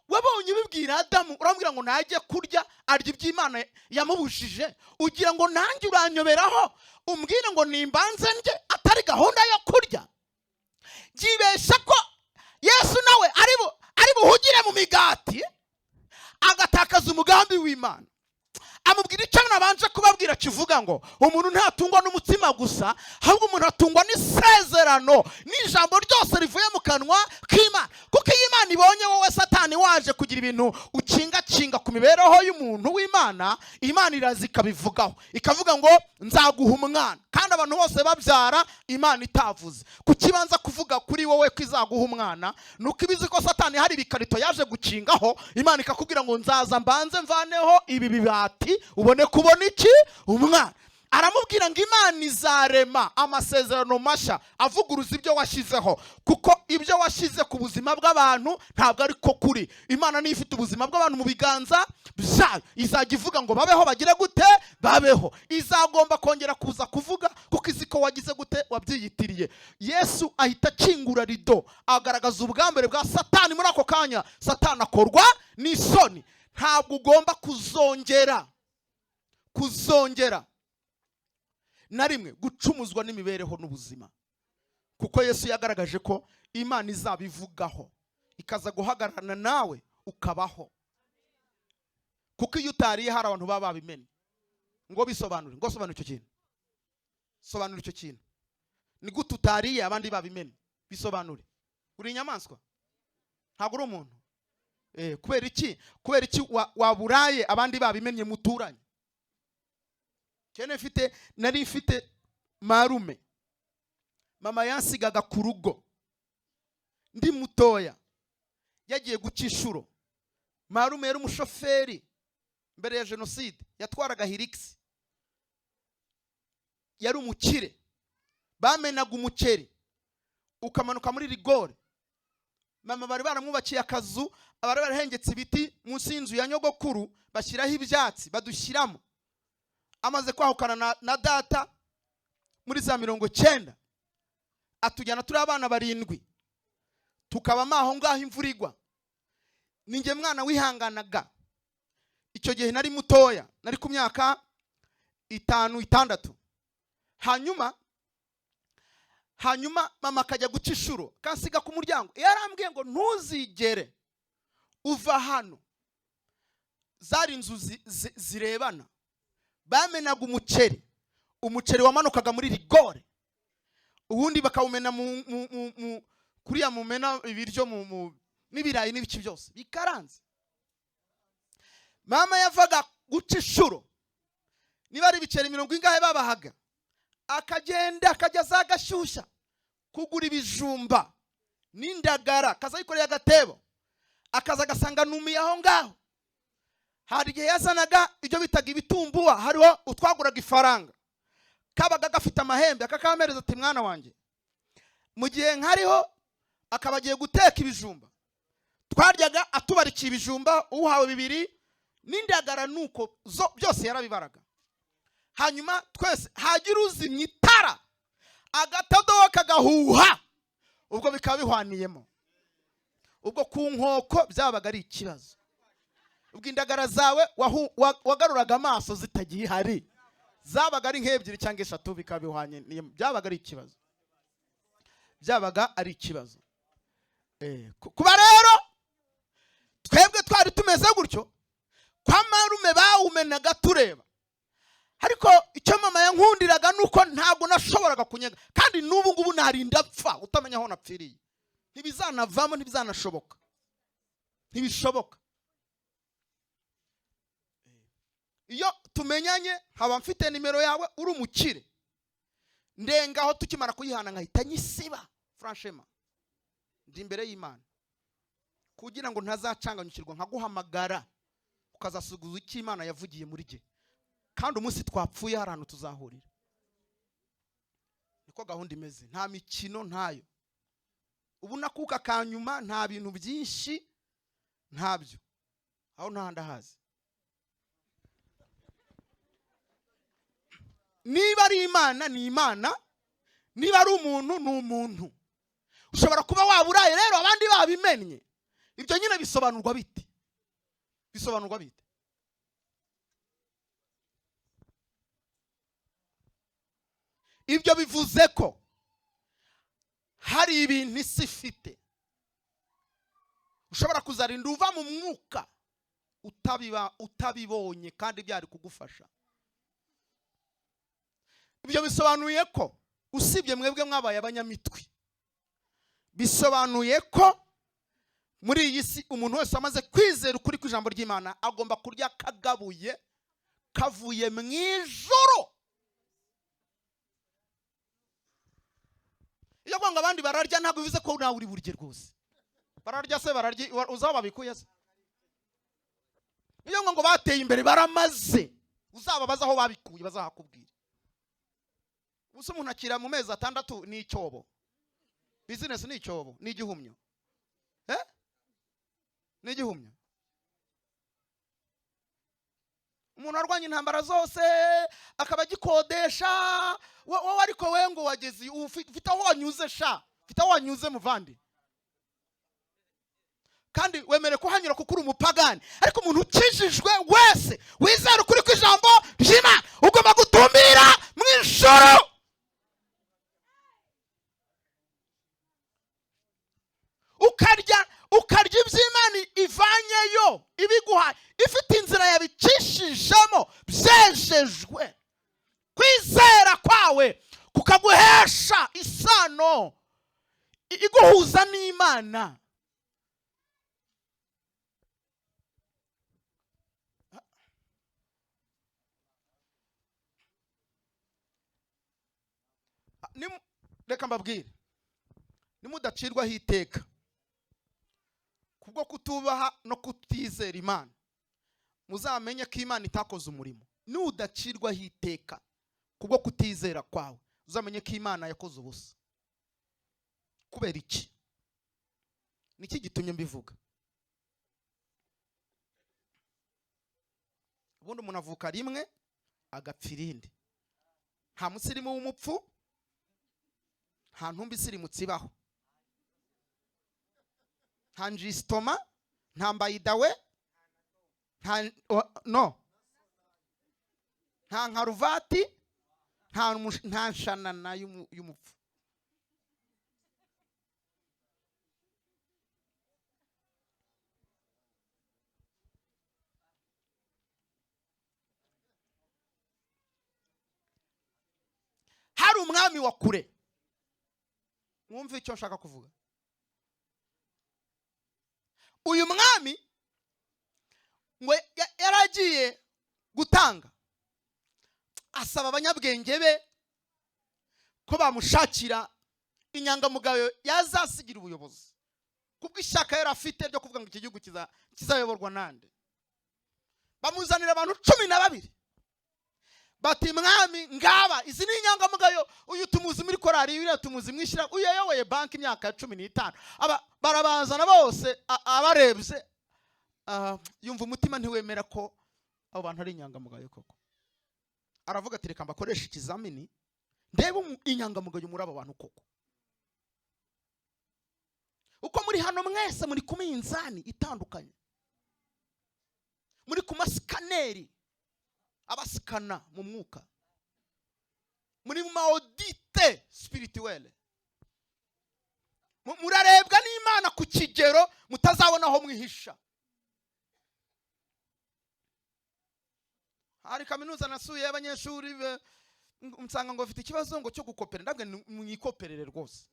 Wabonye ubibwira Adamu, urambwira ngo najye kurya arya iby'Imana yamubujije, ugira ngo nanjye uranyoberaho umbwire ngo nimbanze ndye atari gahunda yo kurya. Byibesha ko Yesu nawe ari buhugire mu migati agatakaza umugambi w'Imana, Amubwira icyo nabanje kubabwira kivuga ngo umuntu ntatungwa n'umutsima gusa, ahubwo umuntu atungwa n'isezerano n'ijambo ryose rivuye mu kanwa k'Imana. Kuko iyo Imana ibonye wowe Satani waje kugira ibintu ukingakinga ku mibereho y'umuntu w'Imana, Imana iraza ikabivugaho, ikavuga ngo nzaguha umwana. Kandi abantu bose babyara Imana itavuze. Kukibanza kuvuga kuri wowe ko izaguha umwana, nuko ibizi ko Satani hari ibikarito yaje gukingaho, Imana ikakubwira ngo nzaza mbanze mvaneho ibi bibati ubone kubona iki? Umwana. Aramubwira ngo Imana izarema amasezerano mashya avuguruza ibyo washyizeho, kuko ibyo washyize ku buzima bw'abantu ntabwo ari ko kuri. Imana niyo ifite ubuzima bw'abantu mu biganza byayo, izajya ivuga ngo babeho, bagire gute? Babeho. Izagomba kongera kuza kuvuga kuko izi ko wagize gute? Wabyiyitiriye. Yesu ahita akingura rido, agaragaza ubwambere bwa Satani. Muri ako kanya Satani akorwa n'isoni. Ntabwo ugomba kuzongera na rimwe gucumuzwa n'imibereho n'ubuzima, kuko Yesu yagaragaje ko Imana izabivugaho, ikaza guhagararana nawe ukabaho. Kuko iyo utariye hari abantu baba babimenye. Ngo bisobanure, ngo sobanure icyo kintu, sobanura icyo kintu. Ni gute utariye abandi babimenye? Bisobanure. Uri inyamaswa, ntabwo uri umuntu. Kubera iki? Kubera iki waburaye abandi babimenye muturanye? Cyane mfite, nari mfite marume, mama yansigaga ku rugo ndi mutoya, yagiye guca inshuro. Marume yari umushoferi mbere ya jenoside, yatwaraga Hilux, yari umukire. Bamenaga umuceri ukamanuka muri rigore. Mama bari baramwubakiye akazu, bari barahengetse ibiti munsi y'inzu ya nyogokuru, bashyiraho ibyatsi badushyiramo. Amaze kwahukana na data muri za 90, atujyana turi abana 7, tukabamo aho ngaho imvura igwa. Ninjye mwana wihanganaga. Icyo gihe nari mutoya, nari ku myaka 5 6. Hanyuma mama akajya guca inshuro, kansiga ku muryango. Yarambwiye ngo ntuzigere uva hano. Zari inzu zirebana. Bamenaga umuceri, umuceri wamanukaga muri rigore, ubundi bakawumena mu kuriya mumena ibiryo mu n'ibirayi n'ibiki byose bikaranze. Mama yavaga guca inshuro, niba ari ibiceri 20 ingahe babahaga, akagenda akajya za Gashyushya kugura ibijumba n'indagara, akaza yikoreye agatebo, akaza agasanga numiye aho ngaho. Hari igihe yazanaga ibyo bitaga ibitumbuwa, hariho utwaguraga ifaranga, kabaga gafite amahembe, akakampereza ati mwana wanjye, mu gihe nkariho akaba agiye guteka ibijumba. Twaryaga atubarikiye ibijumba, uhawe 2 n'indagara, nuko zo byose yarabibaraga. Hanyuma twese hagira uzimya itara agatadowa kagahuha, ubwo bikaba bihwaniyemo. Ubwo ku nkoko byabaga ari ikibazo. Ubwo indagara zawe wagaruraga amaso zitagihari, zabaga ari nk'ebyiri cyangwa 3, bikaba bihwanye, byabaga ari ikibazo, byabaga ari ikibazo. Kuba rero twebwe twari tumeze gutyo, kwa marume bawumenaga tureba. Ariko icyo mama yankundiraga nuko ntabwo nashoboraga kunyega, kandi n'ubu ngubu narinda apfa utamenya aho napfiriye. Ntibizanavamo, ntibizanashoboka, ntibishoboka. Iyo tumenyanye nkaba mfite nimero yawe uri umukire, ndengaho tukimara kuyihana nkahita nyisiba. Franchement ndi imbere y'Imana kugira ngo ntazacanganyukirwa nkaguhamagara ukazasuguza icyo Imana yavugiye muri jye, kandi umunsi twapfuye hari ahantu tuzahurira. Niko gahunda imeze, nta mikino ntayo. Ubu nakuka kanyuma, nta bintu byinshi ntabyo, aho nta ndahazi. Niba ari Imana ni Imana, niba ari umuntu ni umuntu. Ushobora kuba waburaye rero abandi babimennye. Ibyo nyine bisobanurwa bite? Bisobanurwa bite? Ibyo bivuze ko hari ibintu isi ifite ushobora kuzarinda uva mu mwuka Utabiba utabibonye kandi byari kugufasha. Ibyo bisobanuye ko usibye mwebwe mwabaye abanyamitwi, bisobanuye ko muri iyi si umuntu wese amaze kwizera ukuri kw'ijambo ry'Imana agomba kurya kagabuye kavuye mu ijuru. Iyo kwanga abandi bararya ntabwo bivuze ko nawe uri burye rwose. Bararya se bararya uzaba babikuye se? Iyo ngo bateye imbere baramaze, uzababaza aho babikuye bazahakubwira. Ubusa umuntu akira mu mezi 6 ni icyobo. Business ni icyobo, ni igihumyo. Ni igihumyo. Umuntu arwanya intambara zose akaba agikodesha, wowe ariko we ngo wageze ufite aho wanyuze sha, ufite aho wanyuze muvandi. Kandi wemere kuhanyura kuko uri umupagani, ariko umuntu ukijijwe wese wizera ukuri kw'ijambo ry'Imana ugomba gutumira mu ijuru. Ukarya iby'Imana ivanyeyo ibiguha, ifite inzira yabicishijemo, byejejwe. Kwizera kwawe kukaguhesha isano iguhuza n'Imana. Reka mbabwire, nimudacirwaho iteka kubwo kutubaha no kutizera Imana, muzamenye ko Imana itakoze umurimo. Nudacirwaho iteka kubwo kutizera kwawe, uzamenye ko Imana yakoze ubusa. Kubera iki? Niki gitumye mbivuga? Ubundi umuntu avuka rimwe agapfa irindi. Nta musirimu w'umupfu, nta ntumbi isirimutse ibaho, nta njisitoma, nta mbayidawe, nta no, nta nkaruvati, nta nshanana y'umupfu. Hari umwami wa kure. Mwumve icyo nshaka kuvuga. Uyu mwami ngo yaragiye gutanga, asaba abanyabwenge be ko bamushakira inyangamugayo yazasigira ubuyobozi, kubwo ishyaka yari afite ryo kuvuga ngo iki gihugu kizayoborwa nande. Bamuzanira abantu 12 bati mwami ngaba izi ni inyangamugayo, uyu tumuzi muri korari, uyu tumuzi mwishyira, uyu yayoboye banki imyaka 15. Aba barabazana bose, abarebye, yumva umutima ntiwemera ko abo bantu ari inyangamugayo koko. Aravuga ati reka mbakoreshe ikizamini ndebe inyangamugayo muri abo bantu koko. Uko muri hano mwese muri ku minzani itandukanye, muri ku masikaneri abasikana mu mwuka, muri mu maudite spirituelle, murarebwa n'Imana ku kigero mutazabona aho mwihisha. Hari kaminuza nasuye y'abanyeshuri nsanga ngo bafite ikibazo ngo cyo gukopera. Ndabwe mwikoperere rwose.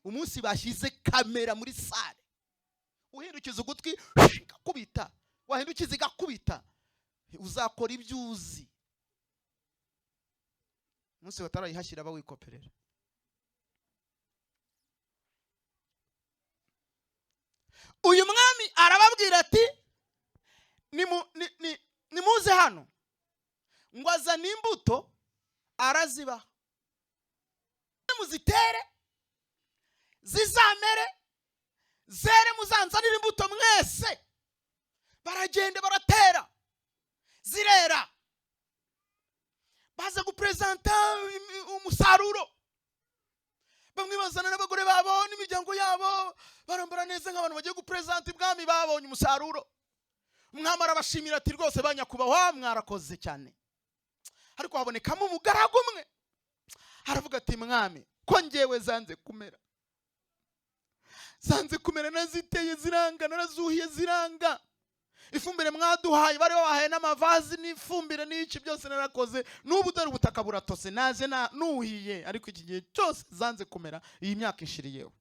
Umunsi bashyize kamera muri sale, uhindukiza ugutwi igakubita, wahindukiza igakubita, uzakora ibyo uzi. Umunsi batarayihashyira bawikoperera. Uyu mwami arababwira ati nimuze hano, ngo azane imbuto arazibaha, muzitere zizamere zere, muzanzanire imbuto mwese. Baragenda baratera, zirera, baza gupresenta umusaruro. Bamwe bazana n'abagore babo n'imiryango yabo, barambara neza nk'abantu bagiye gupresenta ibwami, babonye umusaruro. Umwami arabashimira ati rwose banyakubahwa mwarakoze cyane. Ariko habonekamo umugaragu umwe aravuga ati mwami, ko njyewe zanze kumera, zanze kumera, naziteye ziranga, narazuhiye ziranga, Ifumbire mwaduhaye, bari babahaye n'amavazi n'ifumbire n'iki byose narakoze, n'ubu dore ubutaka buratose, naje nuhiye, ariko iki gihe cyose zanze kumera, iyi myaka ishiriyeho.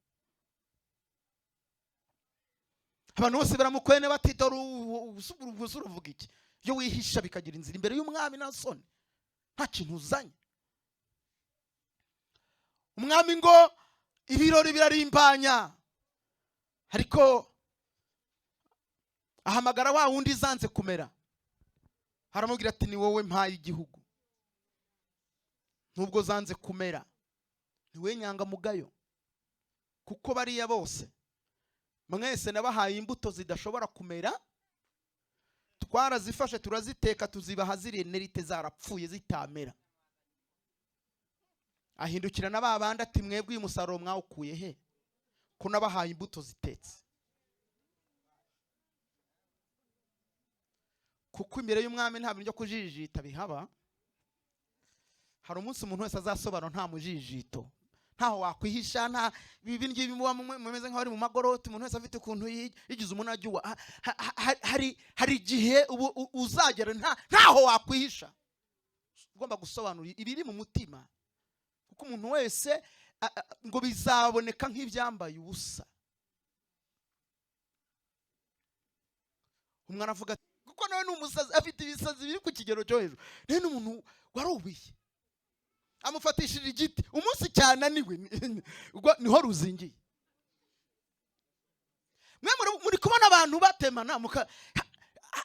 Abantu bose baramukwene bati: "Dore ubu uravuga iki? Iyo wihisha bikagira inzira imbere y'umwami, nta soni, nta kintu uzanye." Umwami ngo ibirori birarimbanya, ariko ahamagara wa wundi zanze kumera, aramubwira ati: "Ni wowe mpaye igihugu, nubwo zanze kumera, ni we nyangamugayo, kuko bariya bose mwese nabahaye imbuto zidashobora kumera, twarazifashe turaziteka, tuzibaha ziri inerte, zarapfuye, zitamera." Ahindukira na ba bandi ati: "Mwebwe uyu musaruro mwawukuye he, ko nabahaye imbuto zitetse?" Kuko imbere y'umwami nta bintu byo kujijita bihaba. Hari umunsi umuntu wese azasobanura nta mujijito, ntaho wakwihisha, nta ibi ngibi muba mumeze nk'aho ari mu magoroti, umuntu wese afite ukuntu yigize umunajyuwa. Hari igihe uzagera ntaho wakwihisha, ugomba gusobanura ibiri mu mutima, kuko umuntu wese ngo bizaboneka nk'ibyambaye ubusa. Umwana avuga ati, kuko nawe ni umusazi, afite ibisazi biri ku kigero cyo hejuru, nawe ni umuntu warubiye, amufatishije igiti umunsi cyananiwe, ubwo niho ruzingiye. Mwe muri kubona abantu batemana,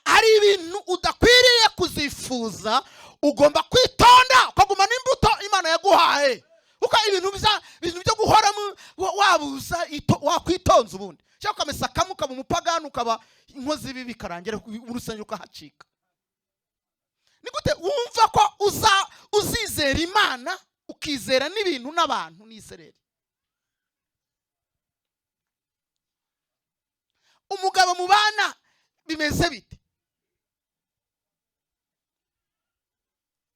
hari ibintu udakwiriye kuzifuza, ugomba kwitonda ukagumana imbuto Imana yaguhaye, kuko ibintu byo guhora wabuza wakwitonza ubundi, cyangwa ukamesa kamwe ukaba umupagani, ukaba inkozi y'ibibi, bikarangira urusengero ukahacika. Ni gute wumva ko uzizera Imana, ukizera n'ibintu n'abantu n'isereri? Umugabo mubana bimeze bite?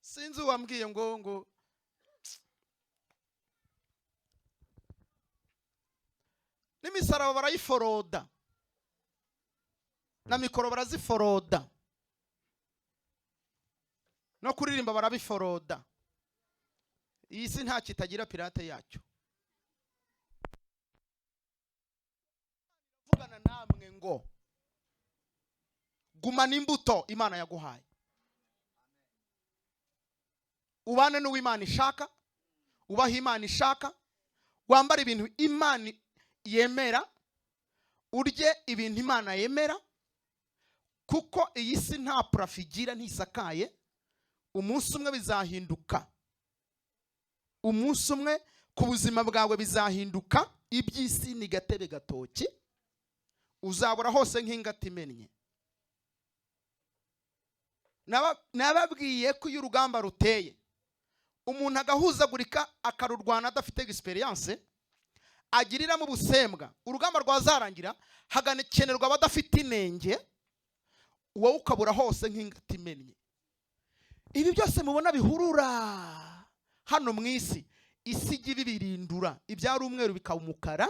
Sinzi uwambwiye ngo n'imisaraba barayiforoda, na mikoro baraziforoda, no kuririmba barabiforoda. Iyi si nta kitagira pirate yacyo. Vugana namwe ngo gumana imbuto Imana yaguhaye, ubane n'uwo Imana ishaka, ubahe Imana ishaka, wambare ibintu Imana yemera, urye ibintu Imana yemera, kuko iyi si nta purafi igira, ntisakaye. Umunsi umwe bizahinduka, umunsi umwe ku buzima bwawe bizahinduka. Iby'isi ni gatebe gatoki, uzabura hose nk'ingata imennye. Nababwiye ko iyo urugamba ruteye, umuntu agahuzagurika akarurwana adafite experience, agiriramo ubusembwa, urugamba rwazarangira hagakenerwa abadafite inenge, wowe ukabura hose nk'ingata imennye. Ibi byose mubona bihurura hano mu isi, isi ijya ibibirindura, ibyari umweru bikaba umukara,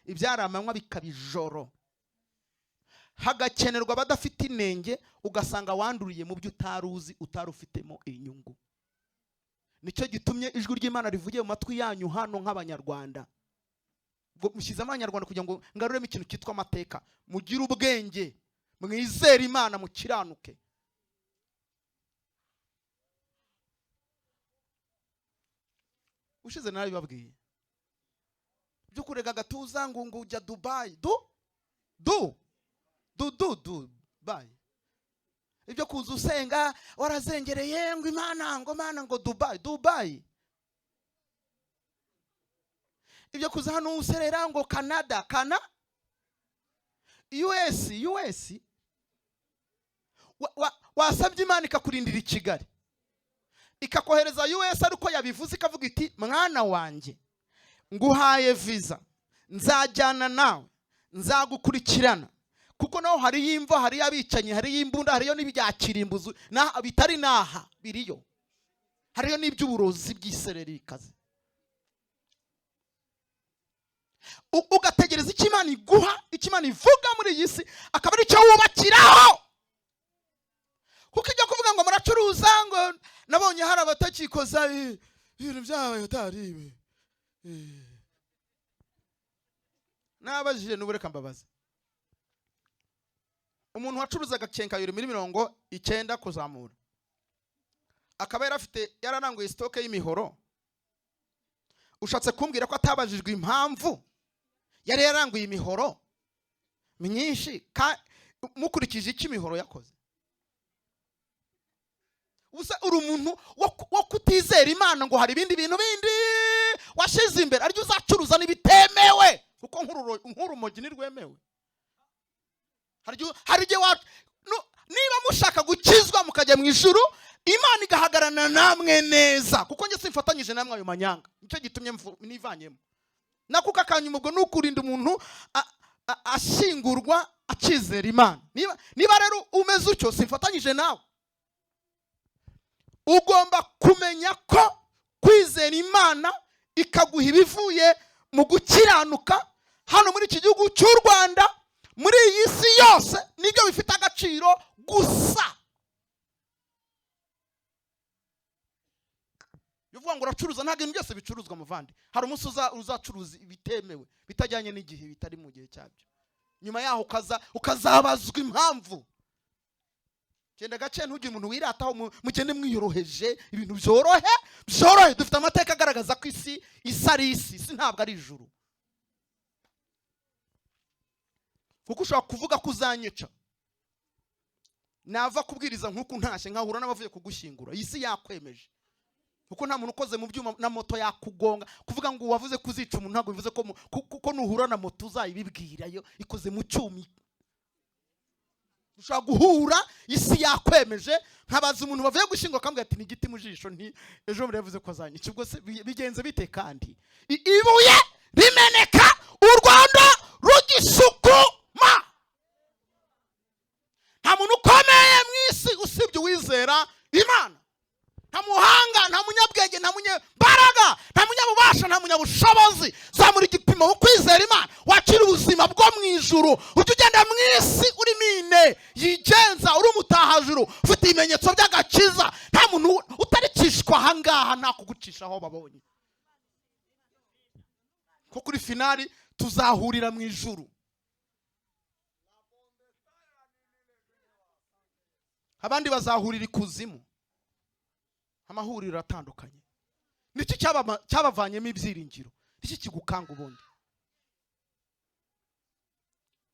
ibyari amanywa bikaba ijoro. Hagakenerwa abadafite inenge, ugasanga wanduriye mu byo utari uzi, utari ufitemo inyungu. Nicyo gitumye ijwi ry'Imana rivugiye mu matwi yanyu hano nk'Abanyarwanda. Ubwo mushyizemo Abanyarwanda kugira ngo ngaruremo ikintu cyitwa amateka. Mugire ubwenge, mwizere Imana, mukiranuke. Ushize narabibabwiye byo kurega agatuza ngo ngo ujya Dubai, du du du du Dubai, ibyo kuza usenga warazengereye ngo Imana ngo Mana ngo Dubai Dubai, ibyo kuza hano userera ngo Canada Kana US US, wasabye Imana ikakurindira i Kigali, ikakohereza US, ariko yabivuze ikavuga iti: "Mwana wanjye, nguhaye visa, nzajyana nawe, nzagukurikirana, kuko naho hariyo imva, hariyo abicanyi, hariyo imbunda, hariyo n'ibya kirimbuzi bitari naha biriyo, hariyo n'iby'uburozi by'isereri bikaze." Ugategereza icyo Imana iguha, icyo Imana ivuga muri iyi si, akaba ari cyo wubakiraho. Nabonye hari abatakikoza ibintu byabaye atari ibi. Nabajije n'ubu, reka mbabaze: umuntu wacuruzaga quincaillerie muri 90 kuzamura, akaba yari afite, yararanguye stock y'imihoro, ushatse kumbwira ko atabajijwe impamvu yari yaranguye imihoro myinshi? Mukurikije icyo imihoro yakoze? Ubusa uri umuntu wo kutizera Imana, ngo hari ibindi bintu bindi washyize imbere, aribyo uzacuruza n'ibitemewe, kuko nk'urumogi ntirwemewe. Hari igihe niba mushaka gukizwa mukajya mu ijuru, Imana igahagararana namwe neza, kuko njye simfatanyije namwe ayo manyanga. Nicyo gitumye nivanyemo nakuka akanyuma. Ubwo ni ukurinda umuntu ashyingurwa akizera Imana. Niba rero umeze utyo, simfatanyije nawe. Ugomba kumenya ko kwizera Imana ikaguha ibivuye mu gukiranuka hano muri iki gihugu cy'u Rwanda, muri iyi si yose, nibyo bifite agaciro gusa. Bivuga ngo uracuruza, ntabwo ibintu byose bicuruzwa, muvandi. Hari umunsi uzacuruza ibitemewe, bitajyanye n'igihe, bitari mu gihe cyabyo. Nyuma yaho ukazabazwa impamvu. Genda gace, ntugire umuntu wirataho, mugende mwiyoroheje, ibintu byorohe byorohe. Dufite amateka agaragaza ko isi ari isi, isi ntabwo ari ijuru. Kuko ushobora kuvuga ko uzanyica, nava kubwiriza nk'uku ntashye nkahura n'abavuye kugushyingura, iyi si yakwemeje. Kuko nta muntu ukoze mu byuma na moto yakugonga. Kuvuga ngo wavuze kuzica umuntu ntabwo bivuze ko kuko nuhura na moto uzayibibwira, yo ikoze mu cyuma. Ushobora guhura isi yakwemeje, nkabaza umuntu bavuye gushyingura akambwira ati ni igiti mu jisho, nti ejo bundi yavuze ko azanyica. Ubwo se bigenze bite? Kandi ibuye rimeneka u Rwanda rugisukuma. Nta muntu ukomeye mu isi usibye uwizera Imana. Nta muhanga, nta munyabwenge, nta munyembaraga, nta munyabubasha, nta munyabushobozi. Zamura igipimo mu kwizera Imana, wakira ubuzima bwo mu ijuru. Ujya ugenda mu isi uri mine yigenza, uri umutahajuru, ufite ibimenyetso by'agakiza. Nta muntu utarikishwa ahangaha, nta kugucisha aho babonye. Ko kuri finale tuzahurira mu ijuru. Abandi bazahurira ikuzimu. Amahuriro atandukanye. Niki cyabavanyemo ibyiringiro? Niki kigukanga ubundi?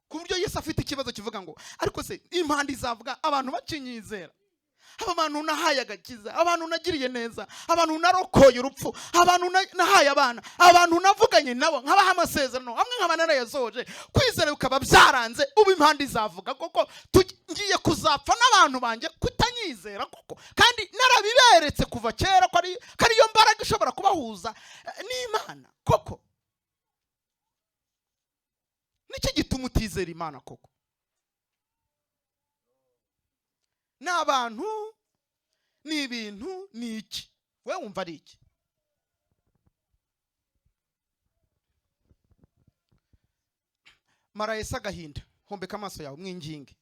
Ku buryo Yesu afite ikibazo kivuga ngo ariko se impanda izavuga abantu bakinyizera? Aba bantu nahaye agakiza, abantu nagiriye neza, abantu narokoye urupfu, abantu nahaye abana, abantu navuganye nabo nkabaha amasezerano amwe nkaba narayasohoje, kwizera bikaba byaranze. Ubu impanda izavuga koko ngiye kuzapfa n'abantu banjye kutanyizera koko, kandi narabiberetse kuva kera ko ariyo mbaraga ishobora kubahuza n'Imana koko. Niki gituma utizera Imana koko? Ni abantu, ni ibintu, ni iki? We wumva ari iki? Mara Yesu agahinda, hombeka amaso yawe, mwinginge,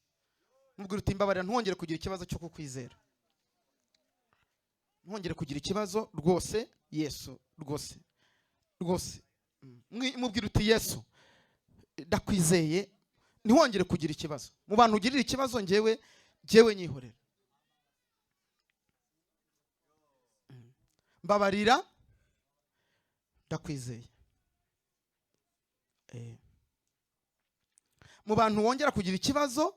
mubwira uti mbabarira, ntwongere kugira ikibazo cyo kukwizera, ntwongere kugira ikibazo rwose Yesu, rwose rwose. Mubwira uti Yesu ndakwizeye, ntiwongere kugira ikibazo. Mu bantu ugirira ikibazo, njyewe nyihorera, mbabarira, ndakwizeye. Mu bantu wongera kugira ikibazo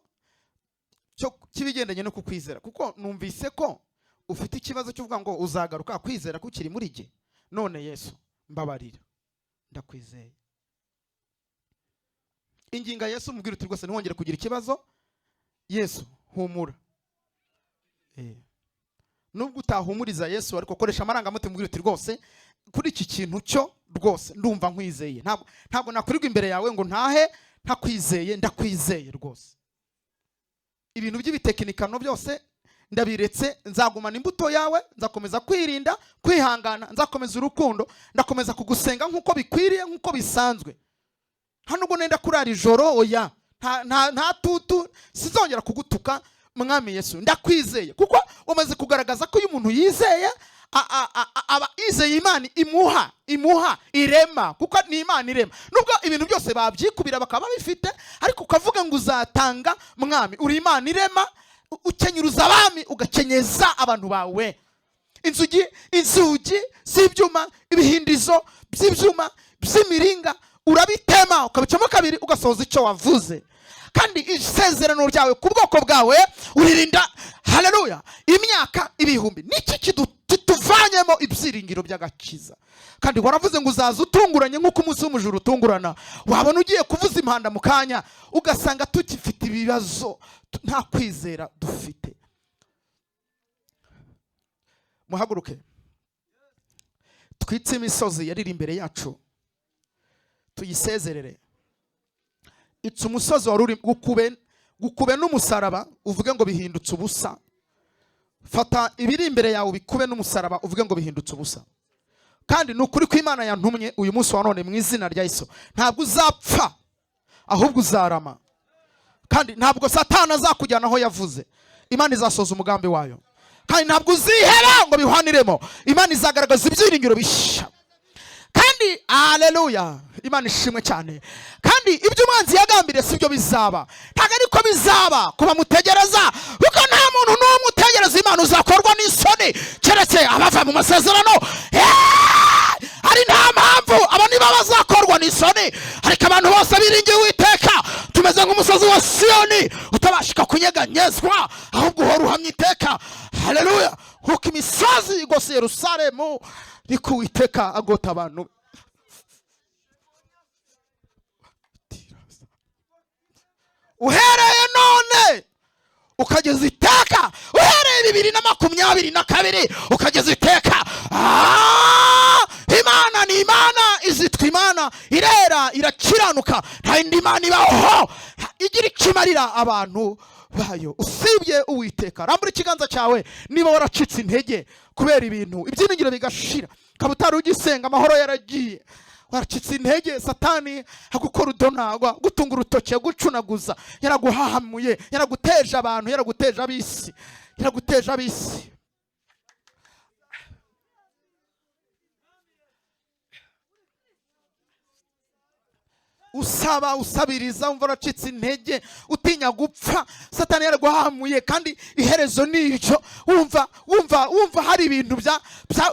cyo kibigendanye no kukwizera, kuko numvise ko ufite ikibazo cyo kuvuga ngo uzagaruka kwizera kukiri muri jye, none Yesu mbabarira, ndakwizeye. Inginga Yesu, umubwire uti rwose ntiwongere kugira ikibazo, Yesu humura. Nubwo utahumuriza Yesu, ariko koresha amarangamutima, umubwire uti rwose kuri iki kintu cyo rwose ndumva nkwizeye, ntabwo nakurirwa imbere yawe ngo ntahe ntakwizeye, ndakwizeye rwose. Ibintu by'ibitekinikano byose ndabiretse, nzagumana imbuto yawe, nzakomeza kwirinda, kwihangana, nzakomeza urukundo, ndakomeza kugusenga nk'uko bikwiriye, nk'uko bisanzwe. Hano ubwo nenda kurara ijoro, oya, nta tutu, sinzongera kugutuka. Mwami Yesu, ndakwizeye kuko umaze kugaragaza ko iyo umuntu yizeye aba yizeye Imana imuha irema, kuko ni Imana irema. Nubwo ibintu byose babyikubira bakaba babifite, ariko ukavuga ngo uzatanga. Mwami, uri Imana irema, ukenyuruza abami, ugakenyeza abantu bawe. Inzugi z'ibyuma, ibihindizo by'ibyuma by'imiringa urabitema, ukabicamo kabiri, ugasohoza icyo wavuze. Kandi isezerano ryawe ku bwoko bwawe uririnda, haleluya, imyaka ibihumbi. Niki kituvanyemo ibyiringiro by'agakiza? Kandi waravuze ngo uzaza utunguranye nk'uko umunsi w'umujura utungurana. Wabona ugiye kuvuza impanda mu kanya, ugasanga tukifite ibibazo, nta kwizera dufite. Muhaguruke twitse imisozi yariri imbere yacu, tuyisezerere. Itse umusozi wari uri gukube n'umusaraba, uvuge ngo bihindutse ubusa. Fata ibiri imbere yawe bikube n'umusaraba, uvuge ngo bihindutse ubusa. Kandi ni ukuri ko Imana yantumye uyu munsi wa none mu izina rya Yesu, ntabwo uzapfa ahubwo uzarama, kandi ntabwo Satani azakujyana aho yavuze. Imana izasoza umugambi wayo, kandi ntabwo uziheba ngo bihwaniremo. Imana izagaragaza ibyiringiro bishya. Kandi aleluya, Imana ishimwe cyane. Kandi ibyo umwanzi yagambiriye si byo bizaba, ntabwo ariko bizaba kuba mutegereza, kuko nta muntu n'umwe utegereza Imana uzakorwa n'isoni, keretse abava mu masezerano. Ari nta mpamvu abo nibo bazakorwa n'isoni, ariko abantu bose biringiye Uwiteka tumeze nk'umusozi wa Siyoni utabashika kunyeganyezwa, ahubwo uhora uhamye iteka. Haleluya! Nkuko imisozi igose Yerusalemu, niko Uwiteka agota abantu. Uhereye none ukageza iteka, uhereye 2022 ukageza iteka. Imana ni Imana, izitwa Imana, irera, irakiranuka. Nta yindi Imana ibaho igira ikimarira abantu bayo usibye Uwiteka. Rambura ikiganza cyawe niba waracitse intege kubera ibintu, ibyiringiro bigashira, ukaba utari ugisenga, amahoro yaragiye, waracitse intege, Satani agukora udonagwa, gutunga urutoki, agucunaguza, yaraguhahamuye, yaraguteje abantu, yaraguteje ab'isi, yaraguteje ab'isi. Usaba, usabiriza, umva uracitse intege, utinya gupfa, Satani yaraguhahamuye, kandi iherezo ni iryo. Wumva hari ibintu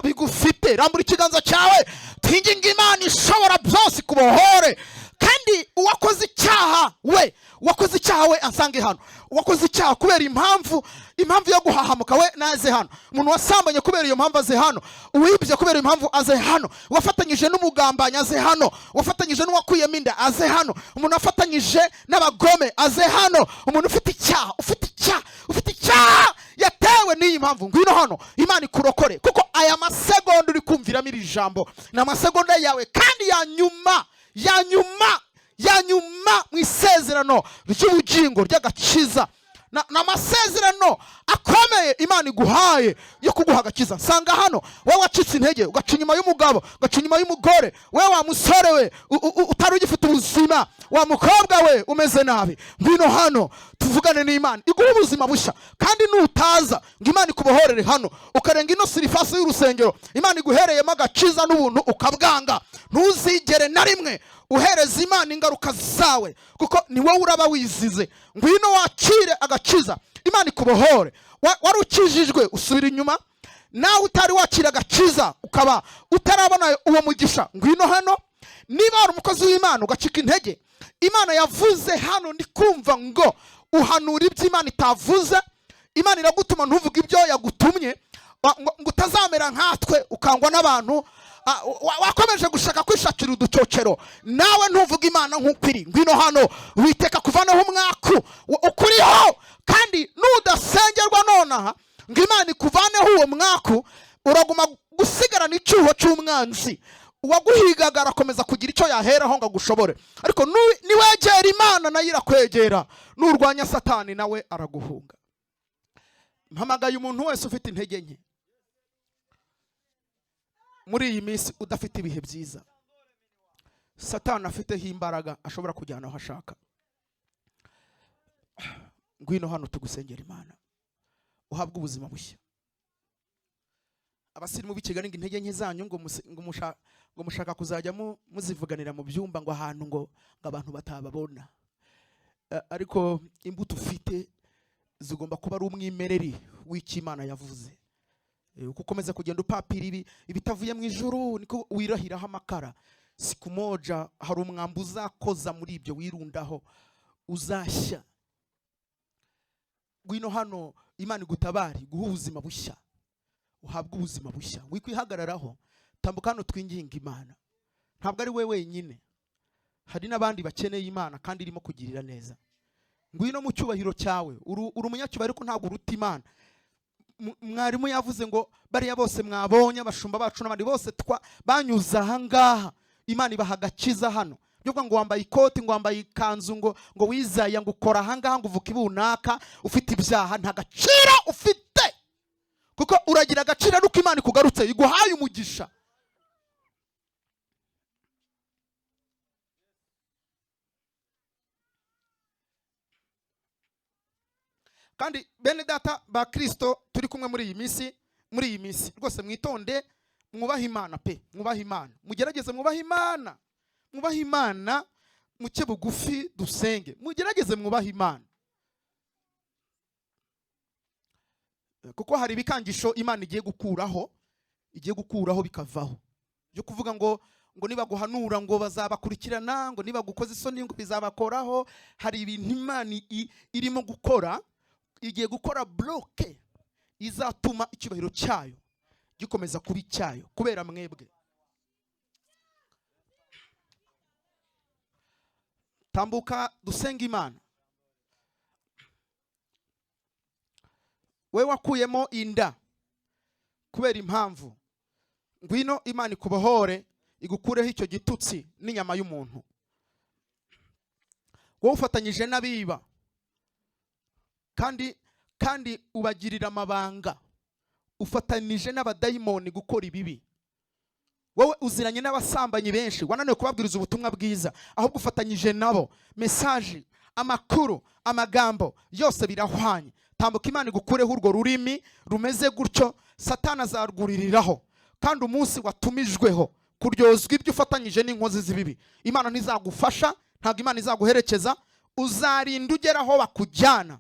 bigufite. Rambura ikiganza cyawe, twinginge Imana ishobora byose kubohore. Kandi uwakoze icyaha we, uwakoze icyaha we ansange hano. Uwakoze icyaha kubera impamvu yo guhahamuka we naze hano. Umuntu wasambanye kubera iyo mpamvu aze hano. Uwibye kubera impamvu aze hano. Uwafatanyije n'umugambanyi aze hano. Uwafatanyije n'uwakuyemo inda aze hano. Umuntu wafatanyije n'abagome aze hano. Umuntu ufite icyaha, ufite icyaha, ufite icyaha yatewe n'iyi mpamvu, ngwino hano Imana ikurokore. Kuko aya masegonda uri kumviramo iri jambo ni amasegonda yawe, kandi ya nyuma, ya nyuma, ya nyuma mu isezerano ry'ubugingo ry'agakiza. Ni amasezerano akomeye Imana iguhaye yo kuguha agakiza. Sanga hano wowe wacitse intege, ugaca inyuma y'umugabo, ugaca inyuma y'umugore, wowe wa musore we utari ugifite ubuzima, wa mukobwa we umeze nabi, ngwino hano tuvugane n'Imana iguhe ubuzima bushya. Kandi nutaza ngo Imana ikubohorere hano, ukarenga ino sirifasi y'urusengero Imana iguhereyemo agakiza n'ubuntu ukabwanga, ntuzigere na rimwe uhereza Imana ingaruka zawe, kuko ni wowe uraba wizize. Ngwino wakire agakiza, Imana ikubohore. Wari ukijijwe usubira inyuma, nawe utari wakira agakiza ukaba utarabona uwo mugisha, ngwino hano. Niba wari umukozi w'Imana ugacika intege, Imana yavuze hano ndi kumva ngo uhanura ibyo Imana itavuze. Imana iragutuma ntuvuge ibyo yagutumye, ngo utazamera nkatwe ukangwa n'abantu. Wakomeje gushaka kwishakira uducocero, nawe ntuvuge Imana nk'uko iri. Ngwino hano Uwiteka kuvanaho umwaku ukuriho. Kandi nudasengerwa nonaha ngo Imana ikuvaneho uwo mwaku, uraguma gusigarana icyuho cy'umwanzi. Uwaguhigaga arakomeza kugira icyo yaheraho ngo agushobore, ariko niwegera Imana nayo irakwegera, nurwanya Satani nawe araguhunga. Mpamagaye umuntu wese ufite intege nke muri iyi minsi, udafite ibihe byiza, Satani afiteho imbaraga ashobora kujyana aho ashaka. Ngwino hano tugusengera Imana, uhabwe ubuzima bushya. Abasirimu b'i Kigali ngo intege nke zanyu ngo mushaka kuzajya muzivuganira mu byumba, ngo ahantu ngo abantu batababona. Ariko imbuto ufite zigomba kuba ari umwimereri w'icyo Imana yavuze. Uko ukomeza kugenda upapira ibi ibitavuye mu ijuru, niko wirahiraho amakara. Siku moja hari umwambi uzakoza muri ibyo wirundaho, uzashya. Ngwino hano Imana igutabare, iguhe ubuzima bushya, uhabwe ubuzima bushya. Wikwihagararaho, tambuka hano twinginga Imana. Ntabwo ari we wenyine, hari n'abandi bakeneye Imana kandi irimo kugirira neza. Ngwino mu cyubahiro cyawe. Uri umunyacyubahiro ariko ntabwo uruta Imana. Mwarimu yavuze ngo bariya bose mwabonye, abashumba bacu n'abandi bose banyuze aha ngaha, Imana ibaha agakiza hano. Byo kuvuga ngo wambaye ikoti, ngo wambaye ikanzu, ngo wizaya, ngo ukora aha ngaha, ngo uvuka ibunaka, ufite ibyaha, nta gaciro ufite. Kuko uragira agaciro nuko Imana ikugarutse, iguhaye umugisha. Kandi bene data ba Kristo turi kumwe muri iyi minsi rwose mwitonde, mwubahe Imana pe, mwubahe Imana, mugerageze mwubahe Imana, mwubahe Imana, muke bugufi dusenge, mugerageze mwubahe Imana. Kuko hari ibikangisho Imana igiye gukuraho, igiye gukuraho bikavaho. Byo kuvuga ngo nibaguhanura ngo bazabakurikirana, ngo nibagukoza isoni ngo bizabakoraho. Hari ibintu Imana irimo gukora, igiye gukora bloke izatuma icyubahiro cyayo gikomeza kuba icyayo kubera mwebwe. Tambuka dusenga Imana. We wakuyemo inda kubera impamvu, ngwino Imana ikubohore, igukureho icyo gitutsi n'inyama y'umuntu. Wowe ufatanyije n'abiba kandi ubagirira amabanga, ufatanije n'abadayimoni gukora ibibi. Wowe uziranye n'abasambanyi benshi, wananiwe kubabwiriza ubutumwa bwiza, ahubwo ufatanyije nabo. Message, amakuru, amagambo yose birahwanye. Tambuka Imana igukureho urwo rurimi rumeze gutyo, Satani azarwuririraho. Kandi umunsi watumijweho kuryozwa ibyo ufatanyije n'inkozi z'ibibi, Imana ntizagufasha, ntabwo Imana izaguherekeza. Uzarinda ugera aho bakujyana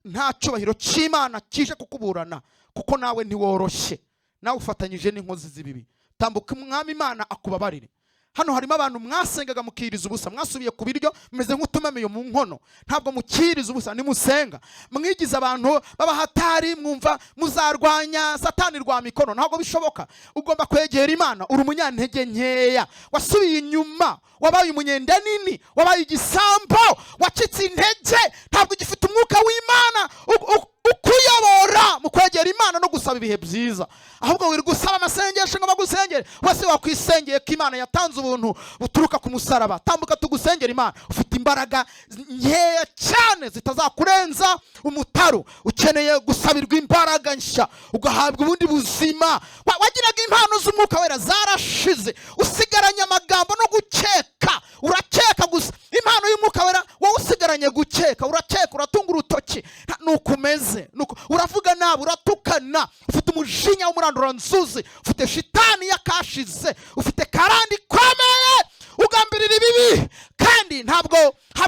nta cyubahiro cy'Imana kije kukuburana, kuko nawe ntiworoshye, nawe ufatanyije n'inkozi z'ibibi. Tambuka Umwami Imana akubabarire. Hano harimo abantu mwasengaga mukiriza ubusa, mwasubiye ku biryo mumeze nk'utumamiye mu nkono, ntabwo mukiriza ubusa nimusenga. Mwigize abantu b'abahatari, mwumva muzarwanya Satani rwa mikono, ntabwo bishoboka. Ugomba kwegera Imana. Uri umunyantege nkeya, wasubiye inyuma, wabaye umunyenda nini, wabaye igisambo, wacitse intege, ntabwo ugifite umwuka w'Imana ukuyobora mu kwegera Imana no gusaba ibihe byiza. Ahubwo wiri gusaba amasengesho ngo bagusengere. Wese wakwisengeye ko Imana yatanze ubuntu buturuka ku musaraba. Tambuka tugusengera Imana. Ufite imbaraga nkeya cyane zitazakurenza umutaru. Ukeneye gusabirwa imbaraga nshya, ugahabwa ubundi buzima. Wagiraga impano z'umwuka wera zarashize, usigaranye amagambo no gukeka. Urakeka gusa. Impano y'umwuka wera wowe usigaranye gukeka, urakeka, uratunga urutoki, nuko umeze, nuko uravuga nabi, uratukana, ufite umujinya w'umuranduranzuzi, ufite shitani yakashize, ufite karandi ikomeye, ugambirira ibibi, kandi ntabwo